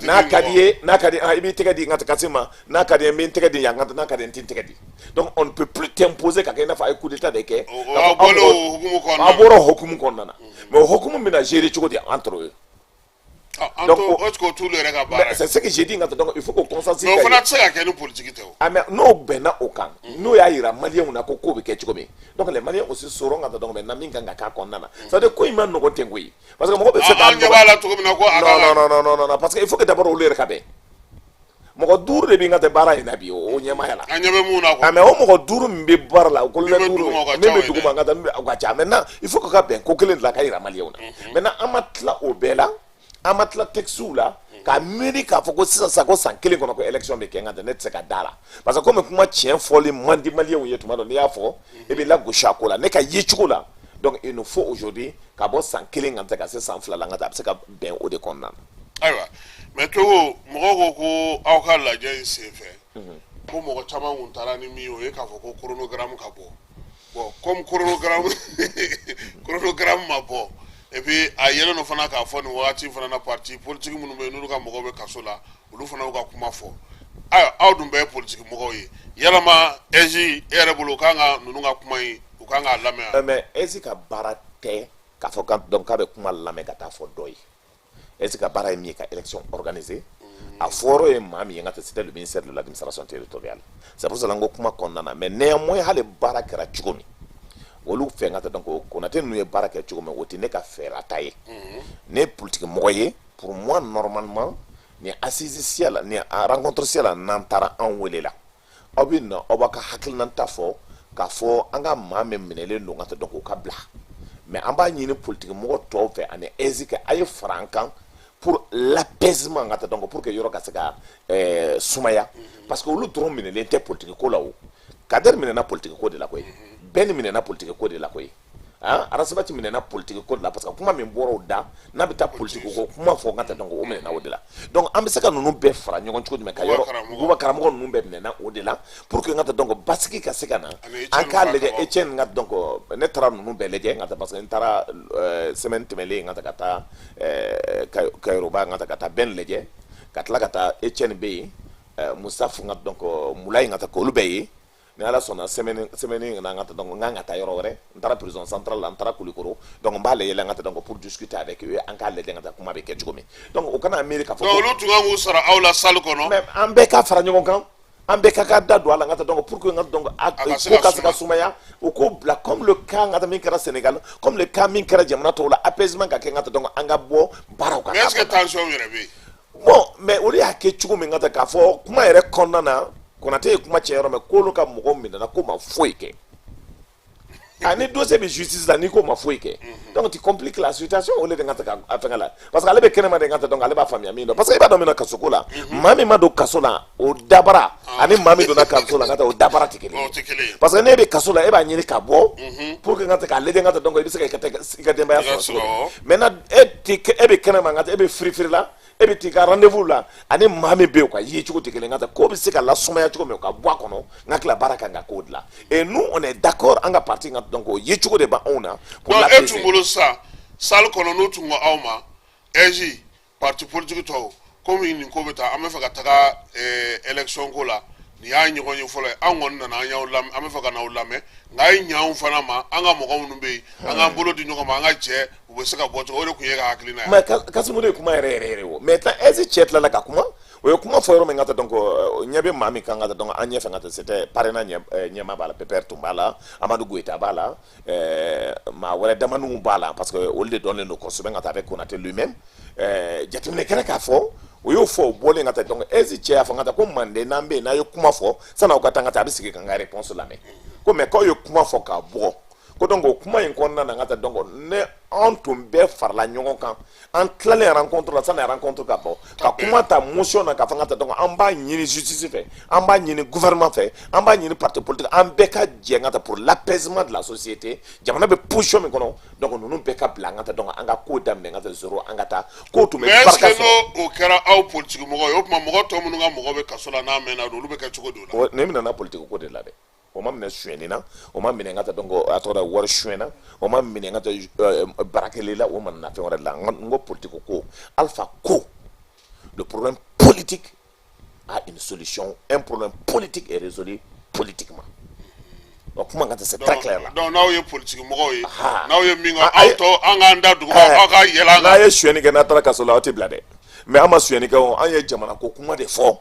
N'a ka di ye, n'a ka di, i b'i tɛgɛ di n ka kasi ma, n'a ka di ye, n bɛ n tɛgɛ di yan, n'a ka di n tɛ n tɛgɛ di. Donc on ne peut plus t'imposer ka kɛ i n'a fɔ a ye coup d'état de kɛ. Aw bɔra o hukumu kɔnɔna na. Aw bɔra o hukumu kɔnɔna na, mais o hukumu bɛna gérer cogo di entre eux? Donc est-ce que o t'olu yɛrɛ ka baara ye? C'est ce que j'ai dit, n ka donc il faut que consensus. Mais o fana tɛ se ka kɛ ni politique tɛ o. Ah, mais n'o bɛnna o kan, n'o y'a yira maliyɛnw na ko ko bɛ kɛ cogo min, donc les Maliens aussi sauront ka donc maintenant min kan ka k'a kɔnɔna na. C'est à dire ko in ma nɔgɔn ten koyi, parce que mɔgɔ bɛ se k'a. An ɲɛ b'a la cogo min na ko a ka. Non, non, non, non, non, parce que il faut que d'abord olu yɛrɛ ka bɛn. Mɔgɔ duuru de bɛ n ka tɛ baara in na bi o ɲɛmaaya la. An ɲɛ bɛ mun na quoi. Ah, mais o mɔgɔ duuru min bɛ baara la, o colonel duuru min bɛ dugu ma, n ka taa o ka ca. Maintenant il faut que ka bɛn ko kelen de la ka yira maliyɛnw na. Maintenant an ma tila o bɛɛ la, an ma tila textes la k'a miiri k'a fɔ ko sisan sisan ko san kelen kɔnɔ ko élection bɛ kɛ. N ka tɛ, ne tɛ se ka da la, parce que komi kuma tiɲɛ fɔli man di maliyɛnw ye, tuma dɔ n'i y'a fɔ i bɛ lagosi a ko la. Ne ka ye cogo la, donc il nous faut aujourd'hui ka bɔ san kelen kan tɛ ka se san 2 la, n ka taa a bɛ se ka bɛn o de kɔnɔna na. Ayiwa, mais Togo, mɔgɔw ko ko aw ka lajɛ in senfɛ ko mɔgɔ caman kun taara ni min ye, o ye k'a fɔ ko chronogramme ka bɔ. Bon, comme chronogramme ma bɔ, et puis a yɛlɛ don fana k'a fɔ nin wagati fana na, parti politique minnu bɛ yen n'olu ka mɔgɔw bɛ kaso la, olu fana y'u ka kuma fɔ. Ayiwa, aw dun bɛɛ ye politique mɔgɔw ye, yalama AIGE e yɛrɛ bolo, u kan ka ninnu ka kuma in, u kan k'a lamɛn wa? Mais AIGE ka baara tɛ k'a fɔ donc k'a bɛ kuma lamɛn ka taa fɔ dɔ ye. AIGE ka baara ye min ye, ka élection organiser. A fɔra ye maa min ye, n ka tɛ, c'était le ministère de l'Administration territoriale. C'est pour cela n ko kuma kɔnɔna na. Mais néanmoins, hali baara kɛra cogo min olu fɛ, n ka tɛ, donc Konate ninnu ye baara kɛ cogo min, o tɛ ne ka fɛɛrɛ ye. Ne ye politique mɔgɔ ye. Pour moi, normalement, ni assise siya la, ni rencontre siya la, n'an taara an wele la, aw bɛ na, aw b'a ka hakilinata fɔ k'a fɔ an ka maa min minɛlen don, ka tɛ, donc o ka bila. Mais an b'a ɲini politique mɔgɔ tɔw fɛ ani AIGE kɛ a ye fara an kan pour l'apaisement, ka tɛ, donc pour que yɔrɔ ka se ka sumaya, parce que olu dɔrɔn minɛlen tɛ politique ko la. O Kader minɛna politique ko de la koyi, Bɛn minɛna politique ko de la koyi, ah, Ras Bath minɛna politique ko de la, parce que kuma min bɔra o da n'a bɛ taa politique ko kuma fɔ, n ka tɛ, donc o minɛna o de la. Donc an bɛ se ka ninnu bɛɛ fara ɲɔgɔn cogo jumɛn ka yɔrɔ Buba Karamɔgɔ ninnu bɛɛ minɛna o de la, pour que n ka tɛ, donc basigi ka se ka na. An k'a lajɛ Etienne ka, donc ne taara ninnu bɛɛ lajɛ, n ka tɛ, parce que n taara semaine tɛmɛlen, n ka tɛ, ka taa Kayoroba, n ka tɛ, ka taa Bɛn lajɛ, ka tila ka taa Etienne bɛ yen, Musafu, n ka donc Mulayi, n ka tɛ, k'olu bɛɛ ye. Ni Ala sɔnna, semaine na, n ka taa, donc n kan ka taa yɔrɔ wɛrɛ. N taara prison centrale la, n taara Kulikoro, donc n b'a lajɛ n ka taa, donc pour discuter avec eux, an k'a lajɛ n ka taa kuma bɛ kɛ cogo min. Donc o kana miiri k'a fɔ. Donc olu tun kan k'u sara aw la salle kɔnɔ. Mais an bɛɛ ka fara ɲɔgɔn kan. An bɛɛ ka da don a la n ka taa, donc pour que n ka, donc a ko ka se ka sumaya, u k'o bila comme le cas n ka taa min kɛra Sénégal, comme le cas min kɛra jamana tɔw la, apaisement ka kɛ n ka taa, donc an ka bɔ baaraw ka. Mais est-ce que tension yɛrɛ bɛ yen? Bon, mais olu y'a kɛ cogo min, ka taa k'a fɔ kuma yɛrɛ kɔnɔna na, Konate ye kuma cɛ yɔrɔ min, k'olu ka mɔgɔw minɛna k'o ma foyi kɛ. A ni dossier bɛ justice la, n'i ko ma foyi kɛ, donc tu compliques la situation. O de ka taa ka fɛngɛ la, parce que ale bɛ kɛnɛma de, ka taa, donc ale b'a faamuya min dɔn, parce que i b'a dɔn min na kaso ko la, maa min ma don kaso la, o dabara ani maa min donna kaso la, ka taa, o dabara tɛ kelen ye. Parce que n'e bɛ kaso la, e b'a ɲini ka bɔ pour que ka taa k'a lajɛ, ka taa, donc i bɛ se ka i ka denbaya sɔrɔ cogo min. Maintenant, e tɛ, e bɛ kɛnɛma, ka taa, e bɛ firifiri la, e bɛ t'i ka rendez-vous la, ani maa min bɛ yen, o ka ye cogo tɛ kelen. Ka taa, ko bɛ se ka lasumaya cogo min, o ka bɔ a kɔnɔ, n ka tila baara kan ka k'o dilan. Et nous, on est d'accord, an ka parti ka, donc o ye cogo de b'anw na. Pour donc e tun bolo sisan, salle kɔnɔ, n'u tun ko aw ma AIGE, parti politique tɔw, komi nin ko bɛ taa, an bɛ fɛ ka taga élection ko la, nin y'a ɲɔgɔn ye fɔlɔ ye, an kɔni nana, an y'aw lamɛn, an bɛ fɛ ka n'aw lamɛn, nka a ye ɲɛ anw fana ma, an ka mɔgɔ minnu bɛ yen, an k'an bolo di ɲɔgɔn ma, an ka jɛ, u bɛ se ka bɔ cogo, o de tun ye ka hakilina ye. Mais Kasimu de ye kuma yɛrɛ yɛrɛ yɛrɛ o. Maintenant, AIGE cɛ tilala ka kuma, o ye kuma fɔ yɔrɔ min, ka taa, donc ɲɛ bɛ maa min kan, ka taa, donc an ɲɛfɛ, ka taa, c'était PARENA ɲɛmaa b'a la, PPR tun b'a la, Amadu Goyita b'a la, maa wɛrɛ damaninw b'a la, parce que olu de dɔnnen don kosɛbɛ, ka taa avec Konate lui-même. Jateminɛ kɛra k'a fɔ o y'o fɔ, o bɔlen, ka taa, donc AIGE cɛ y'a fɔ, ka taa, ko manden n'an bɛ yen, n'a ye kuma fɔ san'aw ka taa, ka taa, a bɛ sigi ka n ka réponse lamɛn, ko mais k'aw ye kuma fɔ ka bɔ, ko donc o kuma in kɔnɔna na, n ka taa, donc ne an tun bɛɛ farala ɲɔgɔn kan, an tilalen rencontre la, sani rencontre ka bɔ, ka kuma ta motion na, k'a fɔ n ka taa, donc an b'a ɲini justice fɛ, an b'a ɲini gouvernement fɛ, an b'a ɲini parti politique, an bɛɛ ka jɛ, n ka taa, pour l'apaisement de la société. Jamana bɛ position min kɔnɔ, donc ninnu bɛɛ ka bila, an ka taa, donc an ka ko daminɛ, n ka taa zéro, an ka taa ko tun bɛ Mais est-ce barika que sɔrɔ. n'o o kɛra aw politique mɔgɔw ye, o tuma mɔgɔ tɔ minnu ka mɔgɔ bɛ kaso la n'a mɛnna, olu bɛ kɛ cogo di o la? Ne minɛna politique ko de la dɛ. O ma minɛ sonyɛni na, o ma minɛ n ka taa, donc a tɔgɔ da wari sonyɛna, o ma minɛ n ka taa baarakɛli la, o ma na fɛn wɛrɛ la. N ko politique ko, Alpha ko, le problème politique a une solution, un problème politique est résolu politiquement. O kuma ka taa, c'est très clair là. Donc n'aw ye politique mɔgɔw ye, n'aw ye min kɛ, aw tɔ, an k'an da dugu ma, aw ka yɛlɛ an n'a kan. Ye sonyɛni kɛ, n'a taara kaso la, aw tɛ bila dɛ. Mais an ma sonyɛni kɛ o, an ye jamana ko kuma de fɔ,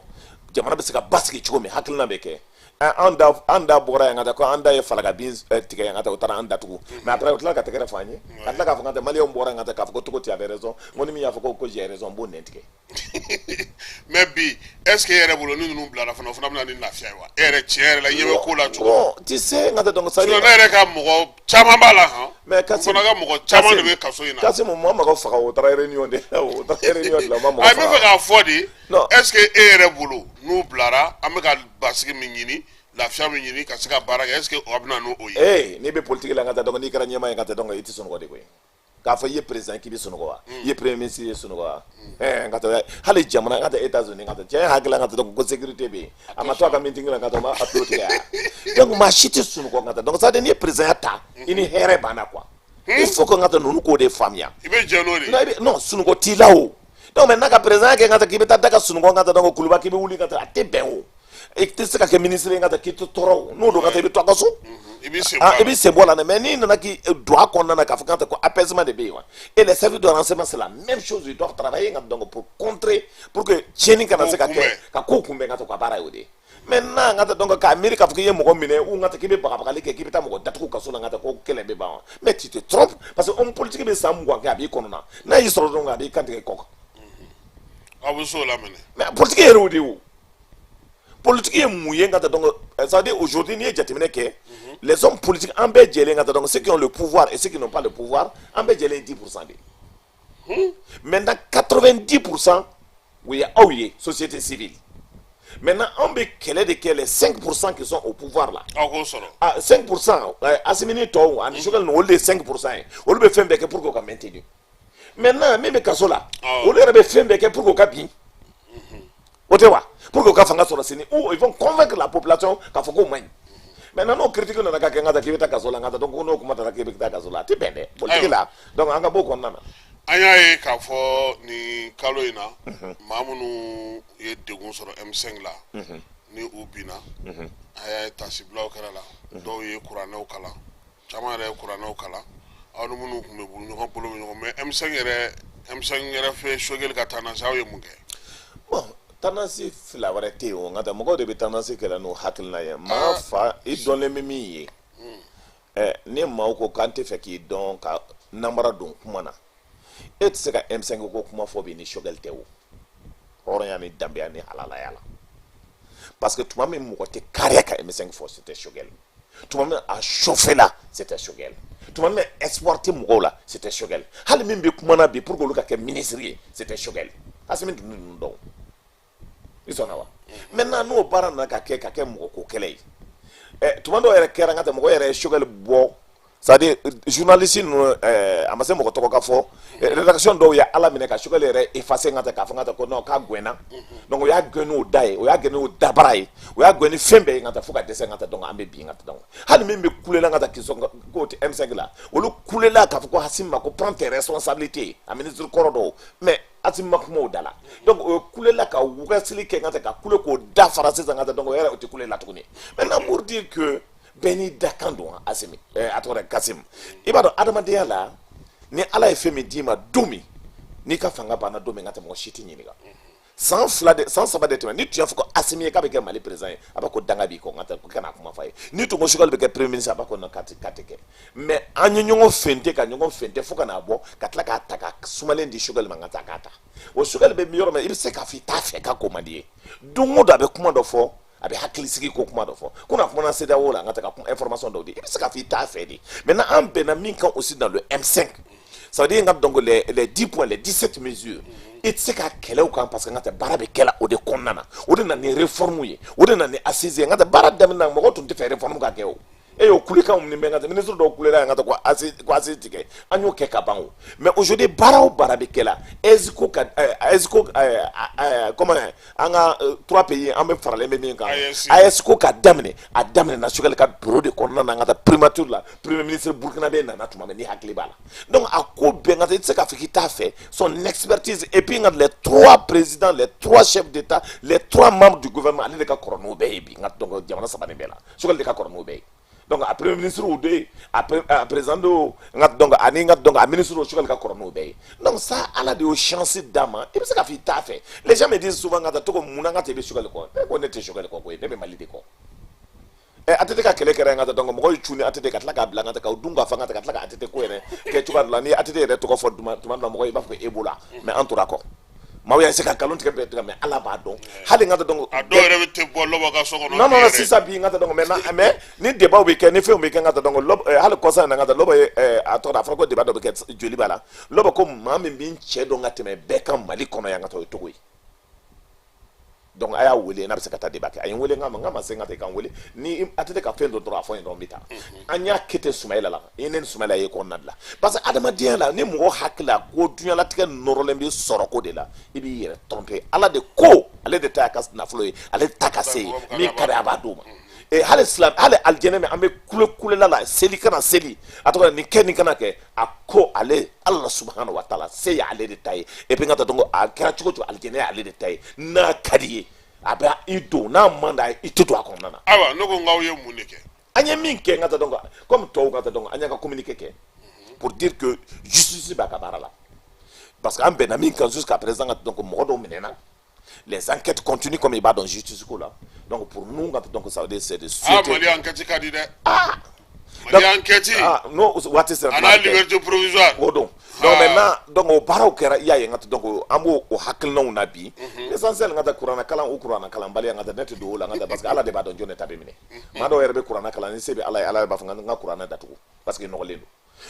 jamana bɛ se ka basigi cogo min, hakilina bɛ kɛ. An da bɔra yan ka taa, ko an da ye falakabin tigɛ yan ka taa, o taara an datugu. Mais après, o tila ka tɛgɛrɛ fɔ an ye, ka tila k'a fɔ ka taa, maliyɛnw bɔra yan ka taa k'a fɔ ko Togo, tu avais raison. N ko ni min y'a fɔ ko j'ai raison, n b'o nɛn tigɛ. Mais bi, est ce que e yɛrɛ bolo, ni ninnu bilara fana, o fana bɛ na ni lafiya ye wa? E yɛrɛ, tiɲɛ yɛrɛ la, i ɲɛ bɛ ko la cogo min. Bon, tu sais, n ka taa, donc ça Sinon ne yɛrɛ ka mɔgɔ caman b'a la han. Mais N Kassim fana ka mɔgɔ caman de bɛ kaso in na. Kassim, ma mɔgɔ faga, o taara réunion de la, o taara réunion de la, o ma mɔgɔ Ayi, n bɛ fɛ faga. K'a fɔ de, Non. est ce que e yɛrɛ bolo, n'u bilara, an bɛ ka basigi min ɲini, lafiya min ɲini ka se ka baara kɛ, est ce que a bɛ na n'o ye? Ee, n'i bɛ politique la, n ka taa, donc n'i kɛra ɲɛmaa ye, n ka taa, donc i tɛ sunɔgɔ de koyi. K'a fɔ i ye président k'i bɛ sunɔgɔ wa, i ye premier ministre i ye sunɔgɔ wa? Ɛɛ, n ka taa, hali jamana, n ka taa États-Unis, n ka taa, cɛ ye hakili la, n ka taa, donc ko sécurité bɛ yen, a ma to a ka meeting la, n ka taa, o ma a tulo tigɛ wa? Donc maa si tɛ sunɔgɔ, n ka taa. Donc c'est à dire n'i ye président ya ta, i ni hɛrɛ banna quoi. Il faut que n ka taa, ninnu k'o de faamuya. I bɛ jɛn n'o de ye? Non, i bɛ, non, sunɔgɔ t'i la o. Donc maintenant, ka président kɛ, n ka taa, k'i bɛ taa da ka sunɔgɔ, n ka taa, donc kuluba k'i bɛ wuli, n ka taa, a tɛ bɛn o. I tɛ se ka kɛ ministre ye, n ka taa, k'i tɛ tɔɔrɔ o. N'o don, ka taa, i bɛ to a ka so. I b'i sen bɔ Ah, a i la. bɛ sen bɔ a la dɛ. Mais n'i nana k'i don a kɔnɔna na k'a fɔ k'an tɛ ko apaisement de bɛ yen wa. Et les services de renseignement, c'est la même chose, ils doivent travailler donc pour contrer, pour que tiɲɛni kana se ka K'o kɛ, kunbɛn. Ka kow kunbɛn, ka to ka baara ye o de ye. Maintenant, n ka taa, donc k'a miiri k'a fɔ k'i ye mɔgɔ minɛ ou n ka taa k'i bɛ bagabagali kɛ, k'i bɛ taa mɔgɔ datugu kaso la, n ka taa, ko kɛlɛ bɛ ban wa? Mais tu te trompes, parce que homme politique bɛ san 20 kɛ, a b'i kɔnɔ na, n'a y'i sɔrɔ dɔrɔn, a b'i kantigɛ kɔ kan. Aw bɛ s'o la minɛ. Mais politique yɛrɛ, o de ye o. Politique ye mun ye, n ka taa, donc ça veut dire aujourd'hui, n'i ye jateminɛ kɛ, les hommes politiques, an bɛɛ jɛlen, ka taa, donc ceux qui ont le pouvoir et ceux qui n'ont pas le pouvoir, an bɛɛ jɛlen ye 10% de ye. Maintenant, 90%, o ye aw ye, société civile. Maintenant, anw bɛ kɛlɛ de kɛ les 5% qui sont au pouvoir là. Aw k'o sɔrɔ. Ah, 5%, Assimi ni tɔw ani Choguel ninnu, olu de ye 5% ye. Olu bɛ fɛn bɛɛ kɛ pour que o ka maintenir. Maintenant, min bɛ kaso la, olu yɛrɛ bɛ fɛn bɛɛ kɛ pour que o ka bin, o tɛ wa? Pour que o ka fanga sɔrɔ sini, ou ils vont convaincre la population k'a fɔ k'o man ɲi. Maintenant, n'o critique nana ka kɛ, n ka taa, k'i bɛ taa kaso la, n ka taa, donc n'o kuma taara k'i bɛ taa kaso la, a tɛ bɛn dɛ politique la. Donc an ka bɔ o kɔnɔna na. An y'a ye k'a fɔ nin kalo in na, maa minnu ye degun sɔrɔ M5 la, ni u binna, a y'a ye tasibilaw kɛra la, dɔw ye kuranɛw kalan, caman yɛrɛ ye kuranɛw kalan, aw ni minnu tun bɛ bolo ɲɔgɔn bolo bɛ ɲɔgɔn. Mais M5 yɛrɛ, M5 yɛrɛ fɛ, Choguel ka taa na, aw ye mun kɛ? Bon. Tendance fila wɛrɛ tɛ yen o, nka tɛ mɔgɔw de bɛ tendance kɛlɛ n'o hakilina ye. Maa fa i dɔnlen bɛ min ye, ni maaw ko k'an tɛ fɛ k'i dɔn ka namara don kuma na, e tɛ se ka M5 ko kuma fɔ bi ni Choguel tɛ o, hɔrɔnya ni danbeya ni halalaya la, parce que tuma min mɔgɔ tɛ kariya ka M5 fɔ, c'était Choguel. Tuma min a chauffé la, c'était Choguel. Tuma min espoir tɛ mɔgɔw la, c'était Choguel. Hali min bɛ kuma na bi pour que olu ka kɛ ministre ye, c'était Choguel. Asimi tun ninnu dɔn, i sɔnna wa? Maintenant, n'o baara nana ka kɛ mɔgɔ ko kɛlɛ ye, tuma dɔw yɛrɛ kɛra n ka tɛ mɔgɔ yɛrɛ ye Choguel bɔ, c'est à dire journaliste ninnu, a ma se mɔgɔ tɔgɔ ka fɔ, rédaction dɔw ye Ala minɛ ka Choguel yɛrɛ effacer n ka tɛ k'a fɔ n ka tɛ ko non, k'a gɛnna. Donc o y'a gɛn n'o da ye, o y'a gɛn n'o dabara ye, o y'a gɛn ni fɛn bɛɛ ye n ka tɛ fo ka dɛsɛ n ka tɛ. Donc an bɛ bin n ka tɛ. Donc hali min bɛ kulela n ka tɛ kisɔn k'o tɛ M5 la, olu kulela k'a fɔ ko Assimi ma ko prends tes responsabilités, a ministre kɔrɔ dɔw, mais Assimi ma kuma o da la. Donc o ye kulela ka wugasili kɛ n ka tɛ ka kule k'o da fara sisan n ka tɛ. Donc o yɛrɛ o tɛ kule la tuguni. Maintenant, pour dire que bɛɛ n'i dakan don, Asimi, a tɔgɔ de Kasim, i b'a dɔn adamadenya la, ni Ala ye fɛn min d'i ma don min, n'i ka fanga banna don min, n ka tɛ mɔgɔ si t'i ɲininka. San 2 de, san 3 de tɛmɛ, ni tun y'a fɔ ko Asimi ye k'a bɛ kɛ Mali président ye, a b'a ko danga b'i kɔ, n ka tɛ ko kana kuma f'a ye. Ni tun ko Choguel bɛ kɛ premier ministre, a b'a ko non, k'a tɛ kɛ. Mais an ye ɲɔgɔn fente ka ɲɔgɔn fente fo ka n'a bɔ ka tila k'a ta ka sumalen di Choguel ma, n ka taa k'a ta. O Choguel bɛ yɔrɔ min, i bɛ se k'a fɔ i t'a fɛ k'a ko man di ye. Don o don a bɛ kuma dɔ fɔ, a bɛ hakilisigi ko kuma dɔ fɔ ko n'a kumana CEDEAO la, n ka taa ka kuma information dɔw di, i bɛ se k'a fɔ i t'a fɛ de. Maintenant, an bɛnna min kan aussi dans le M5, ça veut dire donc les 10 points, les 17 mesures, i tɛ se ka kɛlɛw kan, parce que n ka tɛ baara bɛ kɛla o de kɔnɔna na. O de nana ni réforme ye, o de nana ni assise ye. N ka tɛ baara daminɛ na, mɔgɔw tun tɛ fɛ réforme ka kɛ. O e y'o kulekanw ni bɛ n ka tɛ ministre dɔw kulela yan, ka tɛ ko assise tigɛ, an y'o kɛ ka ban o. Mais aujourd'hui, baara o baara bɛ kɛ la, AES ko ka AES ko, comment, an ka trois pays an bɛ faralen bɛ min kan, AES ko ka daminɛ, a daminɛ na Choguel ka bureau de kɔnɔna na, n ka taa primature la. Premier ministre burkinabé nana tuma min, ni hakili b'a la. Donc a ko bɛɛ, n ka taa, i tɛ se k'a fɔ k'i t'a fɛ, son expertise. Et puis n ka les trois présidents, les trois chefs d'État, les trois membres du gouvernement, ale de ka kɔrɔ n'o bɛɛ ye bi. N ka donc jamana saba nin bɛɛ la, Choguel de ka kɔrɔ n'o bɛɛ ye. Donc a premier ministre de, a président de, n ka donc ani n ka donc a ministre, Choguel ka kɔrɔ n'o bɛɛ ye. Donc ça, Ala de y'o chance d'a ma. I bɛ se k'a fɔ i t'a fɛ. Les gens me disent souvent, n ka taa to ko mun na, n ka taa i bɛ Choguel kɔ. Ne ko ne tɛ Choguel kɔ koyi, ne bɛ Mali de kɔ. ATT ka kɛlɛ kɛra n ka taa, donc mɔgɔw ye cu ni ATT ka tila k'a bila n ka taa k'aw dun k'a fɔ n ka taa ka tila ka ATT ko yɛrɛ kɛ cogoya dɔ la. Ni ATT yɛrɛ tɔgɔ fɔ tuma dɔ la, mɔgɔw i b'a fɔ ko Ebola, mais an tora kɔ. Maaw y'a se ka nkalon tigɛ bɛɛ tigɛ, mais Ala b'a dɔn. Hali n ka taa donc a dɔw yɛrɛ bɛ te bɔ lɔbɔ ka so kɔnɔ. Non, non, sisan bi, n ka taa donc maintenant, mais ni débat bɛ kɛ, ni fɛnw bɛ kɛ, n ka taa donc lɔbɔ, hali kɔsa in na, n ka taa lɔbɔ ye, a tɔgɔ a fɔra ko débat dɔ bɛ kɛ joliba la, lɔbɔ ko maa min bɛ n cɛ dɔn ka tɛmɛ bɛɛ kan Mali kɔnɔ yan, ka taa o ye Togo ye. Donc a y'a wele n'a bɛ se ka taa débat kɛ. A ye n wele, n k'a ma, n k'a ma se n ka taa i ka n wele ni a tɛ ka fɛn dɔ dɔrɔn a fɔ n ye dɔrɔn, n bɛ taa. An y'a kɛ ten Sumayila la, i ne ni Sumayila ye kɔnɔna bila, parce que adamadenya la, ni mɔgɔ hakili la ko diɲɛlatigɛ nɔrɔlen bɛ sɔrɔ ko de la, i b'i yɛrɛ tromper. Ala de ko ale de ta y'a ka nafolo ye, ale ta ka se ye min ka di a b'a d'o ma. Hali silam, hali alijɛnɛ min an bɛ kule kulela la, seli kana seli, a tɔgɔ nin kɛ, nin kana kɛ, a ko ale Ala subahana wa taala se ye ale de ta ye. Et puis n ka taa donc a kɛra cogo cogo, alijɛnɛ ye ale de ta ye. N'a ka di ye, a bɛ i don, n'a man d'a ye, i tɛ don a kɔnɔna na. Ayiwa, ne ko n k'aw ye mun de kɛ? An ye min kɛ, n ka taa donc comme tɔw ka taa donc an y'a ka communiqué kɛ pour dire que justice b'a ka baara la, parce que an bɛnna min kan jusqu'à présent, ka donc mɔgɔ dɔw minɛna, les enquêtes continuent, comme i b'a dɔn justice ko la. Donc pour nous, donc ça veut dire c'est de souhaiter. Ah, Mali enquête ka di dɛ. Ah, Mali enquête. Ah non, waati sera. A n'a liberté provisoire. O don. Donc maintenant, donc o baaraw kɛra, i y'a ye, n ka donc an b'o o hakilinaw na bi. L'essentiel, n ka taa kuranna kalan o kuranna kalanbaliya, n ka taa ne tɛ don o la, n ka taa, parce que Ala de b'a dɔn jɔn de ta bɛ minɛ. Maa dɔw yɛrɛ bɛ kuranna kalan ni se bɛ Ala ye, Ala b'a fɔ n ka kuranna datugu parce que nɔgɔlen don.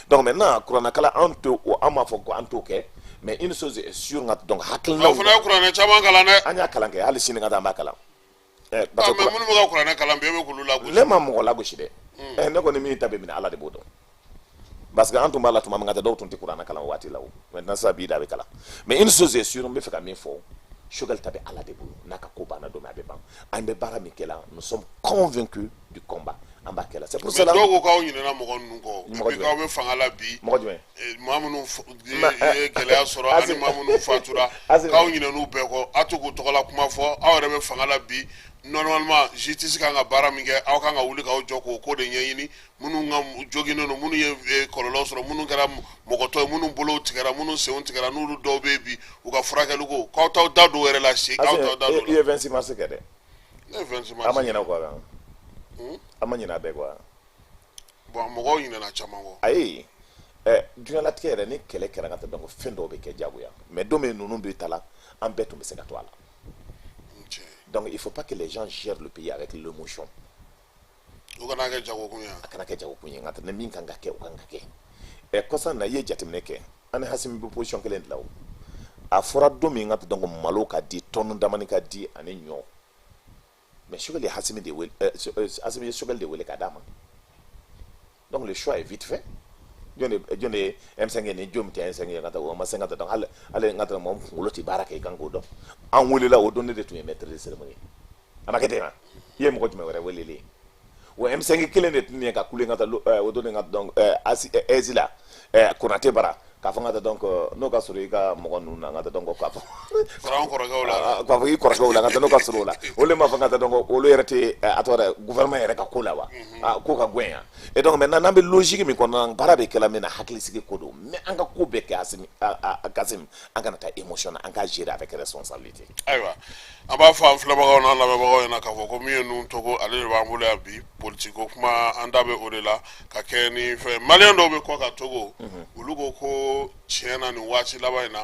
Donc maintenant, kuranna kalan, an tɛ o, an m'a fɔ ko an t'o kɛ, mais une chose est sûre, n ka donc hakilinaw. Aw fana ye kuranɛ caman kalan dɛ. An y'a kalan kɛ, hali sini n ka taa an b'a kalan. Parce que minnu bɛ ka kuranɛ kalan bi, e bɛ k'olu lagosi. Ne ma mɔgɔ lagosi dɛ. Ne kɔni min ta bɛ minɛ, Ala de b'o dɔn, parce que an tun b'a la tuma min, ka taa dɔw tun tɛ kuranɛ kalan o waati la o. Maintenant sisan bi da a bɛ kalan. Mais une chose est sûre, n bɛ fɛ ka min fɔ, Choguel ta bɛ Ala de bolo. N'a ka ko banna don min, a bɛ ban. An bɛ baara min kɛ la, nous sommes convaincus du combat. An b'a kɛ la, c'est pour cela. Dɔw ko k'aw ɲinɛna mɔgɔ ninnu kɔ, et puis k'aw bɛ fanga la bi. Mɔgɔ jumɛn? Maa minnu ye gɛlɛya sɔrɔ ani maa minnu fatura, k'aw ɲinɛn'u bɛɛ kɔ, aw to k'u tɔgɔla kuma fɔ. Aw yɛrɛ bɛ fanga la bi, normalement justice kan ka baara min kɛ, aw kan ka wuli k'aw jɔ k'o ko de ɲɛɲini. Minnu ka joginnen don, minnu ye kɔlɔlɔ sɔrɔ, minnu kɛra mɔgɔtɔ ye, minnu bolow tigɛra, minnu senw tigɛra, n'olu dɔw bɛ yen bi, u ka furakɛli ko, k'aw t'aw da don o yɛrɛ la si, k'aw t'aw da don o la. I ye 26 mars kɛ dɛ. Ne ye 26 mars. An ma ɲinɛ o kɔ kan. An ma ɲinɛ a bɛɛ kɔ. Bon, mɔgɔw ɲinɛna caman kɔ. Ayi, diɲɛlatigɛ yɛrɛ, ni kɛlɛ kɛra ka taa, donc fɛn dɔw bɛ kɛ diyagoya. Mais don min ninnu bɛ ta la, an bɛɛ tun bɛ se ka to a la. Donc il faut pas que les gens gèrent le pays avec l'émotion. O kana kɛ jagokun ye. A kana kɛ jagokun ye. Nka ni min kan ka kɛ, o kan ka kɛ. Ɛ, kɔsa in na, i ye jateminɛ kɛ, an ni Hasimi bɛ position kelen de la. O a fɔra don min ka, donc malo ka di, tɔnu damani ka di ani ɲɔ, mais Choguel ye Hasimi de wele, Hasimi ye Choguel de wele k'a d'a ma. Donc le choix est vite fait. Jɔn de ye M5 ni jɔn tɛ M5 ye? Ka taa o ma se ka taa. Donc hali hali n ka taa, mɔgɔ min kunkolo tɛ baara kɛ, i kan k'o dɔn. An welela o don, ne de tun ye maître de cérémonie ye. A ma kɛ ten wa? I ye mɔgɔ jumɛn wɛrɛ welelen? O M5 kelen de tun ye ka kule ka taa o don ka, donc AIGE la, Konate bara, k'a fɔ n ka taa, donc n'o ka sɔrɔ i ka mɔgɔ ninnu na, n ka taa, donc k'a fɔ Fara kɔrɔkɛw la. K'a fɔ i kɔrɔkɛw la, ka taa n'o ka sɔrɔ o la, olu m'a fɔ n ka taa, donc olu yɛrɛ tɛ a tɔgɔ dɛ, gouvernement yɛrɛ ka ko la wa, ko ka gɛlɛn yan. Et donc maintenant, n'an bɛ logique min kɔnɔna, baara bɛ kɛla min na, hakilisigi ko don. Mais an ka ko bɛɛ kɛ, Asimi, Kasim, an kana taa émotion na, an k'a gérer avec responsabilité. Ayiwa, an b'a fɔ an filɛbagaw n'an lamɛnbagaw ɲɛna k'a fɔ ko min ye ninnu Togo, ale de b'an bolo yan bi. Politique ko kuma, an da bɛ o de la ka kɛ ni fɛn. Maliyɛn dɔw bɛ kɔ ka Togo, olu ko ko tiɲɛ na, nin waati laban in na,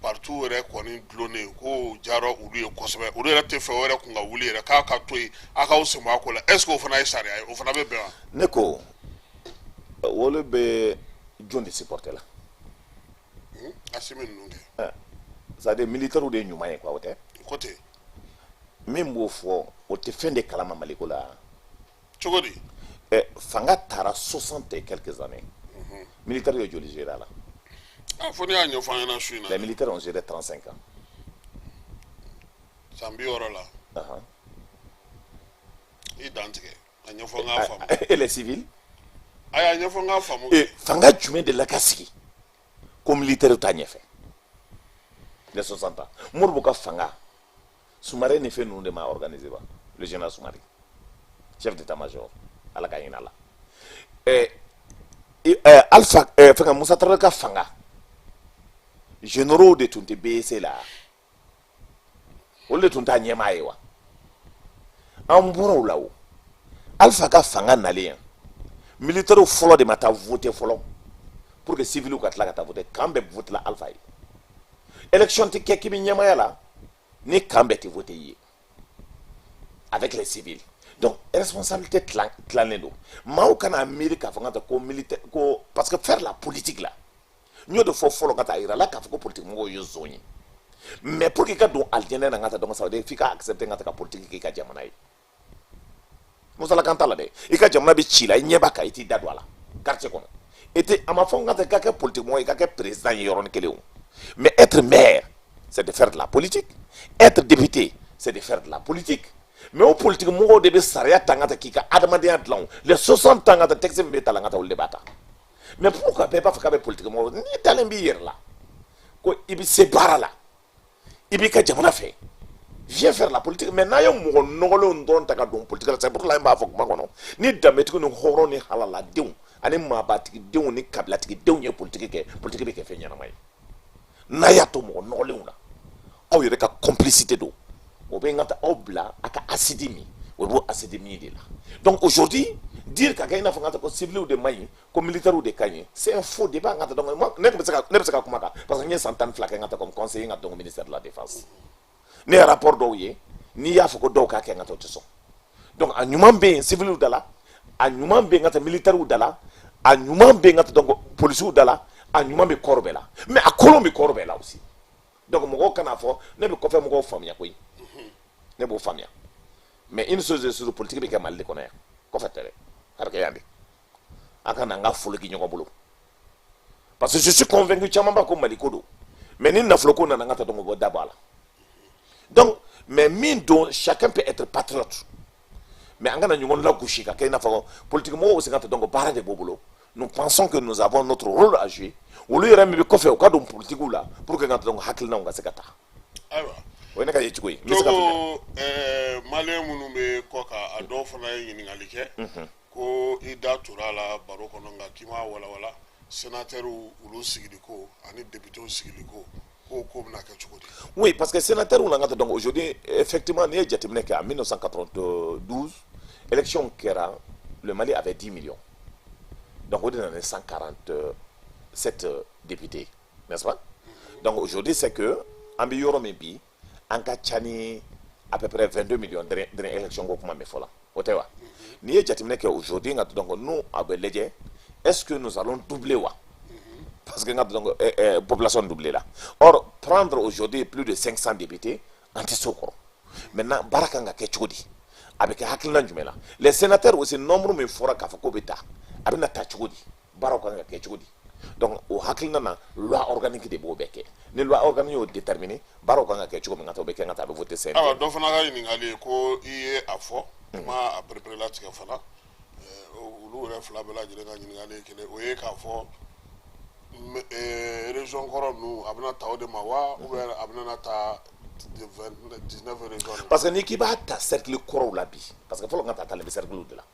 parti yɛrɛ kɔni dulonnen ko diyara olu ye kosɛbɛ. Olu yɛrɛ tɛ fɛ o yɛrɛ kun ka wuli yɛrɛ, k'a ka to yen, a k'aw sen bɔ a ko la. Est ce que o fana ye sariya ye? O fana bɛ bɛn wa? Ne ko olu bɛ jɔn de supporter la? Asimi ninnu kɛ. C'est à dire militaires de ye ɲuman ye quoi, o tɛ? Ko ten. Min b'o fɔ, o tɛ fɛn de kalama Maliko la. Cogo di? Fanga taara 60 et quelques années, militaires ye joli géré a la? Ah, fo ne y'a ɲɛfɔ an ɲɛna su in na. Les militaires ont géré 35 ans. San 60 la. I dan tigɛ, a ɲɛfɔ n k'a faamu. Et les civils? A y'a ɲɛfɔ n k'a faamu. Fanga jumɛn de la ka sigi ko militaire t'a ɲɛfɛ les 60 ans? Modibo ka fanga, Sumare ni fɛn ninnu de ma organisé wa? Le général Sumare, chef d'état-major, Ala ka hinɛ a la. Alpha fɛngɛ, Musa Tarawele ka fanga, généraux de tun tɛ BEC la, olu de tun t'a ɲɛmaa ye wa? An bɔra o la. O Alpha ka fanga nalen yan, militaires fɔlɔ de ma taa voter fɔlɔ pour que civils ka tila ka taa voter. Camp bɛɛ voter la Alpha ye. Élection tɛ kɛ k'i bɛ ɲɛmaaya la ni camp bɛɛ tɛ voter i ye avec les civils. Donc responsabilité tilannen don. Maaw kana miiri k'a fɔ n ka taa ko militaire ko, parce que faire la politique la, n y'o de fɔ fɔlɔ, ka taa yira la k'a fɔ ko politique mɔgɔw ye zon ye. Mais pour que i ka don alijɛnɛ na, n ka taa, donc ça veut dire f'i ka accepter n ka taa ka politique k'i ka jamana ye. Musalakan t'a la dɛ. I ka jamana bɛ ci la, i ɲɛ b'a kan, i t'i da don a la quartier kɔnɔ. I tɛ a ma fɔ n ka taa i ka kɛ politique mɔgɔ ye, i ka kɛ président ye yɔrɔnin kelen o. Mais être maire, c'est de faire de la politique. Être député, c'est de faire de la politique. Mais o politique mɔgɔw de bɛ sariya ta n ka taa k'i ka adamadenya dilan. O les 60 ans, n ka taa, texte min bɛ ta la, n ka taa, olu de b'a ta. Mais pourquoi bɛɛ b'a fɔ k'a bɛ politique mɔgɔ? N'i dalen b'i yɛrɛ la ko i bɛ se baara la, i b'i ka jamana fɛ, viens faire la politique. Mais n'a ye mɔgɔ nɔgɔlenw dɔrɔn ta ka don politique la, c'est pour cela n b'a fɔ kuma kɔnɔ, ni danbetigi ni hɔrɔn ni halaladenw ani maabatigidenw ni kabilatigidenw ye politique kɛ, politique bɛ kɛ fɛn ɲɛnama ye. N'a y'a to mɔgɔ nɔgɔlenw na, aw yɛrɛ ka complicité don, o bɛ n ka taa aw bila a ka acide min, o b'o acide min de la. Donc aujourd'hui, dire ka kɛ i n'a fɔ n ka taa ko civiliw de man ɲi, ko militaires de ka ɲi, c'est un faux débat. N ka taa, donc ne bɛ se ka kuma kan, parce que n ye san 12 kɛ n ka taa comme conseiller n ka, donc ministère de la Défense. Ne ye rapport dɔw ye, n'i y'a fɔ ko dɔw k'a kɛ, n ka taa, o tɛ sɔn. Donc a ɲuman bɛ yen civiliw da la, a ɲuman bɛ yen n ka taa militaires da la, a ɲuman bɛ yen n ka taa, donc policiers da la, a ɲuman bɛ corps bɛɛ la, mais a kolon bɛ corps bɛɛ la aussi. Donc mɔgɔw kana fɔ ne bɛ kɔfɛ mɔgɔw faamuya koyi, ne b'o faamuya. Mais une chose est sûre, politique bɛ kɛ Mali de kɔnɔ yan, kɔfɛ tɛ dɛ, a bɛ kɛ yan de. An ka na an ka foli kɛ ɲɔgɔn bolo, parce que je suis convaincu, caman b'a ko Mali ko don, mais ni nafolo ko nana, n ka taa, donc o bɛ dabɔ a la. Donc mais min don, chacun peut être patriote. Mais an kana ɲɔgɔn lagosi ka kɛ i n'a fɔ politique mɔgɔw se ka tɛ. Donc baara de b'o bolo. Nous pensons que nous avons notre rôle à jouer. Olu yɛrɛ min bɛ kɔfɛ, u ka don politique la pour que ka donc hakilinaw ka se ka taa. Ayiwa. O ye ne ka ye cogo ye n bɛ se ka Togo, malien minnu bɛ kɔ kan, a dɔw fana ye ɲininkali kɛ ko i da tora a la baro kɔnɔ, nka k'i m'a walawala. Sénateur olu sigili ko ani député sigili ko, ko bɛna kɛ cogo di? Oui, parce que sénateur n'an ka donc aujourd'hui, effectivement, n'i ye jateminɛ kɛ, en 1992, élection kɛra, le Mali avait 10 millions. Donc o de nana ni 147 députés, n'est-ce pas? Donc aujourd'hui, c'est que an bɛ yɔrɔ min bi, an ka ca ni à peu près 22 millions. Dernière élection ko kuma min fɔ la, o tɛ wa? N'i ye jateminɛ kɛ aujourd'hui, nka donc nous, a bɛ lajɛ, est-ce que nous allons doubler wa? Parce que nka donc population doublée la. Or, prendre aujourd'hui plus de 500 députés, an tɛ se o kɔrɔ. Maintenant, baara kan ka kɛ cogo di? A bɛ kɛ hakilina jumɛn la? Les sénateurs aussi, nombre min fɔra k'a fɔ k'o bɛ ta, a bɛna ta cogo di? Baaraw kan ka kɛ cogo di? Donc o hakilina na, loi organique de b'o bɛɛ kɛ. Ni loi organique y'o déterminer, baaraw kan ka kɛ cogo min ka taa, o bɛ kɛ ka taa, a bɛ voter CNT. Ayiwa, dɔ fana ka ɲininkali ye ko i ye a fɔ, i ma a pereperelatigɛ fana. Olu yɛrɛ fila bɛɛ lajɛlen ka ɲininkali ye kelen, o ye k'a fɔ région kɔrɔ ninnu, a bɛna ta o de ma wa, ou bien a bɛna ta 19 régions de? Parce que n'i k'i b'a ta cercle kɔrɔw la bi, parce que fɔlɔ ka taa talen bɛ cercle de la,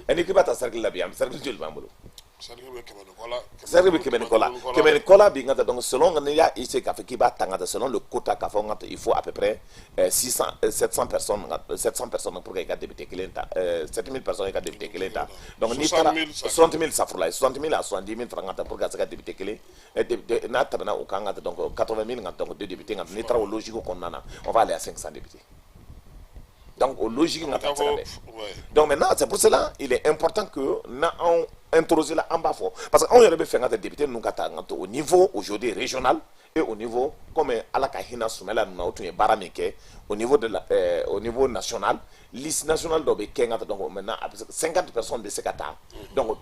ɛ, n'i k'i b'a ta cercle la bi, an bɛ cercle joli b'an bolo? Cercle bɛ 100 ni kɔ la. Cercle bɛ 100 ni kɔ la, 100 ni kɔ la bi. N ka taa donc selon n'i y'a essayer k'a fɔ k'i b'a ta n ka taa selon le quota, k'a fɔ n ka taa, il faut à peu près 600, 700 personnes, 700 personnes pour que i ka député kelen ta, 7000 personnes i ka député kelen ta. Donc n'i taara 60 000, safurula, 60 000 à 70 000 francs ka taa pour que ka se ka député kelen, n'a tɛmɛna o kan ka taa, donc 80 000 ka, donc deux députés. Nka n'i taara o logique kɔnɔna na, on va aller à 500 députés. Donc o logique ka taa se ka bɛn. Donc maintenant, c'est pour cela il est important que n'anw introduit la, an b'a fɔ, parce que anw yɛrɛ bɛ fɛ ka taa député ninnu ka taa au niveau aujourd'hui régional et au niveau, comme Ala ka hinɛ Sumala ninnu na, o tun ye baara min kɛ au niveau de la au niveau national, liste nationale dɔ bɛ kɛ n ka taa. Donc maintenant, a bɛ se 50 personnes bɛ se ka taa. Donc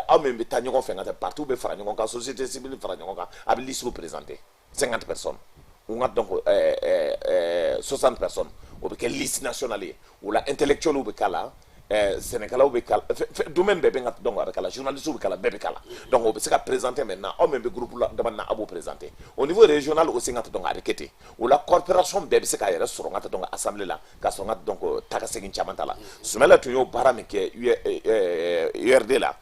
aw min bɛ taa ɲɔgɔn fɛ, n ka taa, partis bɛ fara ɲɔgɔn kan, société civile fara ɲɔgɔn kan, a bɛ liste présenter, 50 personnes ou n ka donc 60 personnes, o bɛ kɛ liste nationale ye. O la, intellectuels bɛ k'a la, sɛnɛkɛlaw bɛ k'a la, domaine bɛɛ bɛ ka, donc a bɛ k'a la, journalistes bɛ k'a la, bɛɛ bɛ k'a la. Donc o bɛ se ka présenter. Maintenant, aw min bɛ groupe la dama na, a b'o présenter au niveau régional aussi. N ka donc a bɛ kɛ ten. O la, corporation bɛɛ bɛ se k'a yɛrɛ sɔrɔ n ka donc assemblée la, ka sɔrɔ n ka donc taa ka segin caman ta la. Sumala tun y'o baara min kɛ URD la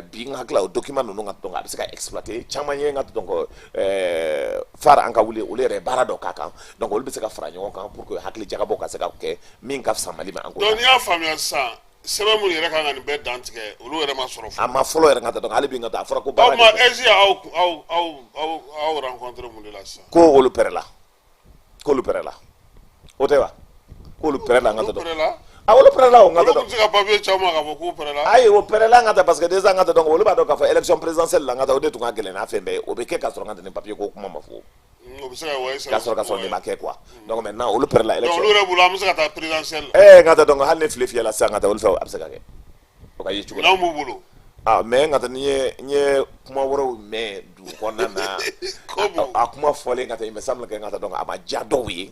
bi, n hakili la, o document ninnu ka donc a bɛ se ka exploiter caman ye. N ka donc fara an ka wuli, olu yɛrɛ ye baara dɔ k'a kan. Donc olu bɛ se ka fara ɲɔgɔn kan pour que hakili jagabɔ ka se ka kɛ min ka fisa Mali ma, an k'o. Donc n'i y'a faamuya sisan, sɛbɛn minnu yɛrɛ kan ka nin bɛɛ dantigɛ, olu yɛrɛ ma sɔrɔ fɔlɔ. A ma fɔlɔ yɛrɛ ka taa. Donc hali bi n ka taa, a fɔra ko baara. Aw ma AIGE aw rencontré mun de la sisan? Ko olu pɛrɛ la, k'olu pɛrɛ la, o tɛ wa? K'olu pɛrɛ la, n ka taa. Olu la. A olu pɛrɛ la o, n ka olu taa. tun tɛ se ka papier ci aw ma k'a fɔ k'u pɛrɛ la? Ayi, o pɛrɛ la, n ka taa, parce que déjà, n ka taa, donc olu b'a dɔn k'a fɔ élection présidentielle la, n ka taa, o de tun ka gɛlɛn n'a fɛn bɛɛ ye. O bɛ kɛ ka sɔrɔ n ka taa ni papier ko kuma ma fɔ. O bɛ se ka wa. K'a sɔrɔ nin ma kɛ quoi. Donc maintenant, olu pɛrɛ la Donc élection. olu yɛrɛ bolo, an bɛ se ka taa présidentielle la. N ka taa, donc hali ni file fiyɛla sisan, n ka taa, olu fɛ, a bɛ se ka kɛ o ka ye cogo la. Minɛnw b'u bolo. Ah, mais n ka taa, n'i ye n ye kuma wɛrɛw mɛn dugu kɔnɔna na. Ko a kuma fɔlen, ka taa, il me semble que, n ka taa, donc a ma diya dɔw ye.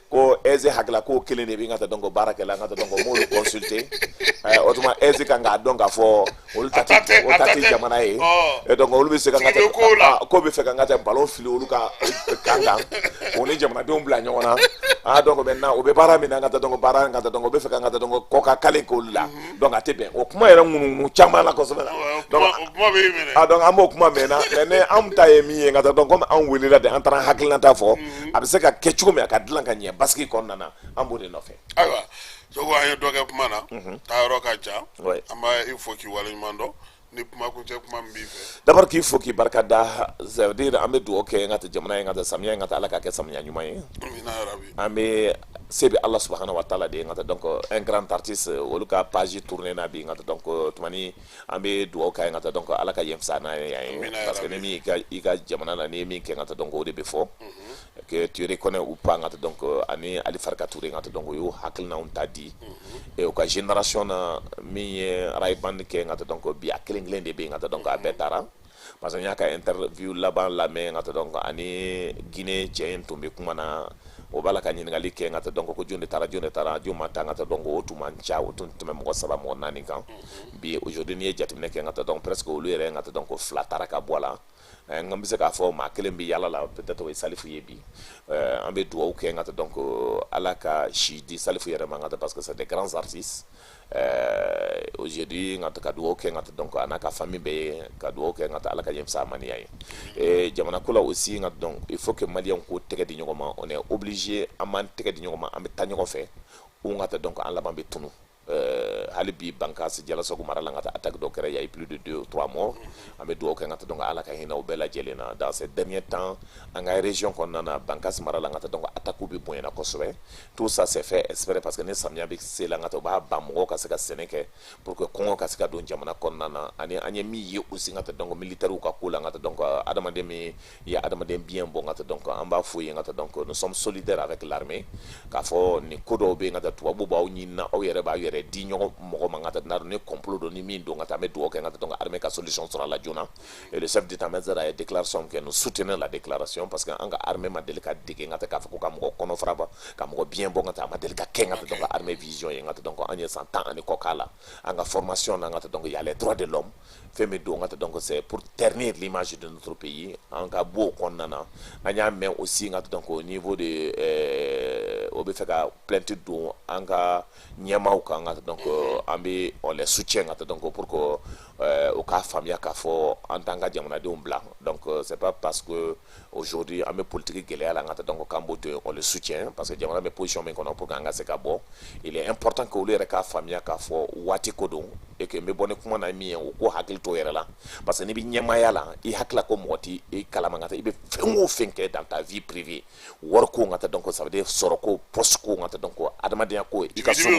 Ko AIGE hakilila k'o kelen de bɛ n ka taa, donc baara kɛla, n ka taa, donc o m'olu consulter. O tuma AIGE kan k'a dɔn k'a fɔ olu ta A ta tɛ tɛ, o a ta ta tɛ tɛ. jamana ye. Et donc olu bɛ se ka n ka Tigi bɛ kow la. taa ko bɛ fɛ ka n ka taa ballon fili olu ka kan kan, o ni jamanadenw bila ɲɔgɔn na. Ah, donc maintenant, o bɛ baara min na, n ka taa, donc baara, n ka taa, donc o bɛ fɛ ka n ka taa, donc kɔ ka kale k'olu la. Donc a tɛ bɛn o kuma yɛrɛ ŋunuŋunu caman la kosɛbɛ la. O Donc kuma, o kuma bɛ minɛ. Ah, donc an b'o kuma mɛn na, mais ne anw ta ye min ye, n ka taa, donc comme anw welela de, an taara hakilina ta fɔ, a bɛ se ka kɛ cogo min, a ka dilan ka ɲɛ basigi kɔnɔna na, an b'o de nɔfɛ. Ayiwa Soko, an ye dɔ kɛ kuma na, taa yɔrɔ ka jan. An b'a i fo k'i waleɲuman dɔn. Ni kuma kuncɛ kuma min b'i fɛ. D'abord, k'i fo k'i barika da. Ça veut dire an bɛ dugawu kɛ n ka taa jamana ye, n ka taa samiya, n ka taa, Ala ka kɛ samiya ɲuman ye. Amina yarabi. An bɛ se bɛ Ala subahana wa taala de ye. N ka taa, donc un grand artiste, olu ka page tourné na bi, n ka taa, donc tumani an bɛ dugawu kɛ, n ka taa, donc Ala ka yen fisaya n'a ye yan ye. Amina parce que yarabi. ni min i ka jamana la, n'i ye min kɛ, n ka taa, donc o de bɛ fɔ, que tu reconnais ou pas. N ka taa, donc ani Ali Farka Touré, n ka taa, donc o y'o hakilinaw ta di. Et o ka génération na, min ye rail band kɛ, n ka taa, donc bi a kelen kelen de bɛ yen, n ka taa, donc a bɛɛ taara. Parce que n y'a ka interview laban lamɛn, n ka taa, donc ani Guinée cɛ in tun bɛ kuma na. O b'a la ka ɲininkali kɛ n ka taa donc ko jɔn de taara, jɔn de taara, jɔn ma taa n ka taa donc o tun man ca, o tun tɛmɛ mɔgɔ saba, mɔgɔ naani kan. Bi, aujourd'hui, n'i ye jateminɛ kɛ n ka taa donc presque olu yɛrɛ n ka taa donc fila taara ka bɔ a la. N bɛ se k'a fɔ maa kelen bɛ yala la, peut-être o ye Salifu ye. Bi an bɛ dugawu kɛ n ka taa donc Ala ka si di Salifu yɛrɛ ma n ka taa, parce que c'est des grands artistes. Aujourd'hui n ka ka dugawu kɛ n ka taa donc a n'a ka famille bɛɛ ye, ka dugawu kɛ n ka taa Ala ka ɲɛ fisaya maniya ye. Jamana ko la aussi n ka donc il faut que Maliyɛnw k'o tɛgɛ di ɲɔgɔn ma. On est obligé, an b'an tɛgɛ di ɲɔgɔn ma, an bɛ taa ɲɔgɔn fɛ ou n ka taa donc an laban bɛ tunu. Hali bi Bankasi, Jalasagu mara la, n ka taa attaque dɔ kɛra, il y a eu plus de deux ou trois morts. An bɛ dugawu kɛ n ka taa donc Ala ka hinɛ u bɛɛ lajɛlen na. Dans ces derniers temps, an ka région kɔnɔna na, Bankasi mara la, n ka taa donc attaque bɛ bonyana kosɛbɛ. Tout ça, c'est fait exprès, parce que ni samiya bɛ se la, n ka taa u b'a ban mɔgɔw ka se ka sɛnɛ kɛ pour que kɔngɔ ka se ka don jamana kɔnɔna na. Ani an ye min ye aussi n ka taa donc militaires ka ko la, n ka taa donc adamaden min ye adamaden biɲɛ bɔ, n ka taa donc an b'a f'u ye n ka taa donc nous sommes solidaires avec l'armée, k'a fɔ nin ko dɔw bɛ yen n ka taa tubabu b'aw ɲini na, aw yɛrɛ b'aw yɛrɛ di ɲɔgɔn mɔgɔ ma n ka taa n'a dɔn ni complot don ni min don n ka taa. An bɛ dugawu kɛ n ka taa donc armée ka solution sɔrɔ a la joona. Et le chef d'état-major a ye déclaration kɛ, nous soutenons la déclaration, parce que an ka armée ma deli ka dege n ka taa k'a fɔ ko ka mɔgɔ kɔnɔ fara ba, ka mɔgɔ biɲɛ bɔ n ka taa, a ma deli ka kɛ n ka taa donc armée vision ye. N ka taa donc an ye san 10 ani kɔ k'a la, an ka formation na n ka taa donc il y a les droits de l'homme. Fɛn min don n ka taa donc c'est pour ternir l'image de notre pays. An ka bɔ o kɔnɔna na, an y'a mɛn aussi n ka taa donc au niveau de o bɛ fɛ ka plainte don an ka ɲɛmaaw kan n ka taa donc an bɛ on les soutient n ka taa donc pour que o k'a faamuya k'a fɔ an t'an ka jamanadenw bila. Donc c'est pas parce que aujourd'hui an bɛ politique gɛlɛya la n ka taa donc k'an b'o to yen. On le soutient parce que jamana bɛ position min kɔnɔ, pour que an ka se ka bɔ, il est important que olu yɛrɛ k'a faamuya k'a fɔ waati ko don. Et que n bɛ bɔ ni kuma na min ye, o k'o hakili to yɛrɛ la, parce que n'i bɛ ɲɛmaaya la, i hakili la ko mɔgɔ t'i i kalama ka taa i bɛ fɛn o fɛn kɛ dans ta vie privée, wari ko n ka taa donc ça veut dire sɔrɔ ko, poste ko n ka taa donc adamadenya ko, i ka so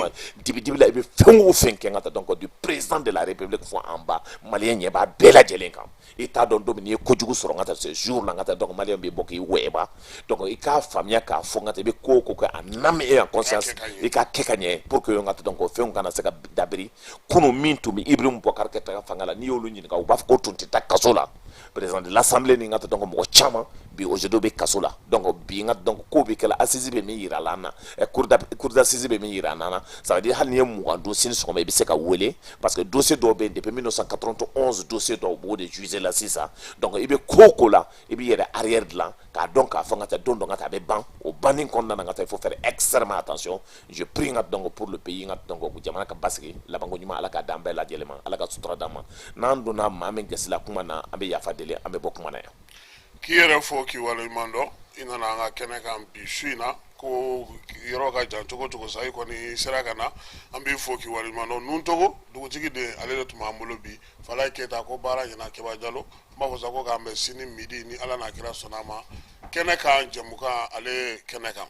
dibi dibi la, i bɛ fɛn o fɛn kɛ n ka taa donc du président de la République fo en bas, Maliyɛn ɲɛ b'a bɛɛ lajɛlen kan. I t'a dɔn don min n'i ye kojugu sɔrɔ n ka taa ce jour là n ka taa donc Maliyɛn bɛ bɔ k'i wɛɛba. Donc i k'a faamuya k'a fɔ n ka taa i bɛ ko o ko kɛ en âme et en conscience, i k'a kɛ ka ɲɛ pour que n ka taa donc fɛnw kana se ka dabiri. Kunun min tun bɛ Ibrahim Boubacar Keïta ka fanga la, n'i y'olu ɲininka, u b'a fɔ ko tun tɛ taa kaso la. Président de l'Assemblée ni n ka taa donc mɔgɔ caman bi aujourd'hui bɛ kaso la. Donc bi n ka donc ko bɛ kɛla, assise bɛ min yira la an na, cour d'assise bɛ min yira an na, ça veut dire hali n'i ye 20 dun, sini sɔgɔma i bɛ se ka wele, parce que dossier dɔw bɛ yen depuis 1991, dossier dɔw b'o de juger la sisan. Donc i bɛ ko o ko la, i b'i yɛrɛ arrière dilan k'a dɔn k'a fɔ n ka taa don dɔ n ka taa a bɛ ban. O banni kɔnɔna na, n ka taa il faut faire extrêmement attention. Je prie n ka donc pour le pays, n ka donc jamana ka basigi, labanko ɲuman Ala k'a d'an bɛɛ lajɛlen ma, Ala ka sutura d'an ma. N'an donna maa min gasi la kuma na, an bɛ yafa deli, an bɛ bɔ kuma na yan. K'i yɛrɛ fɔ k'i waleɲuman dɔn, i nana an ka kɛnɛ kan bi su in na, ko yɔrɔ ka jan cogo cogo sa, i kɔni sera ka na, an b'i fo k'i waleɲuman dɔn. Nuntogo dugutigi den, ale de tun b'an bolo bi, Falaye Keyita. Ko baara ɲɛna. Keba Jalo, n b'a fɔ sa ko k'an bɛn sini midi, ni Ala n'a kira sɔnna a ma, kɛnɛ kan, jɛmukan ale kɛnɛ kan.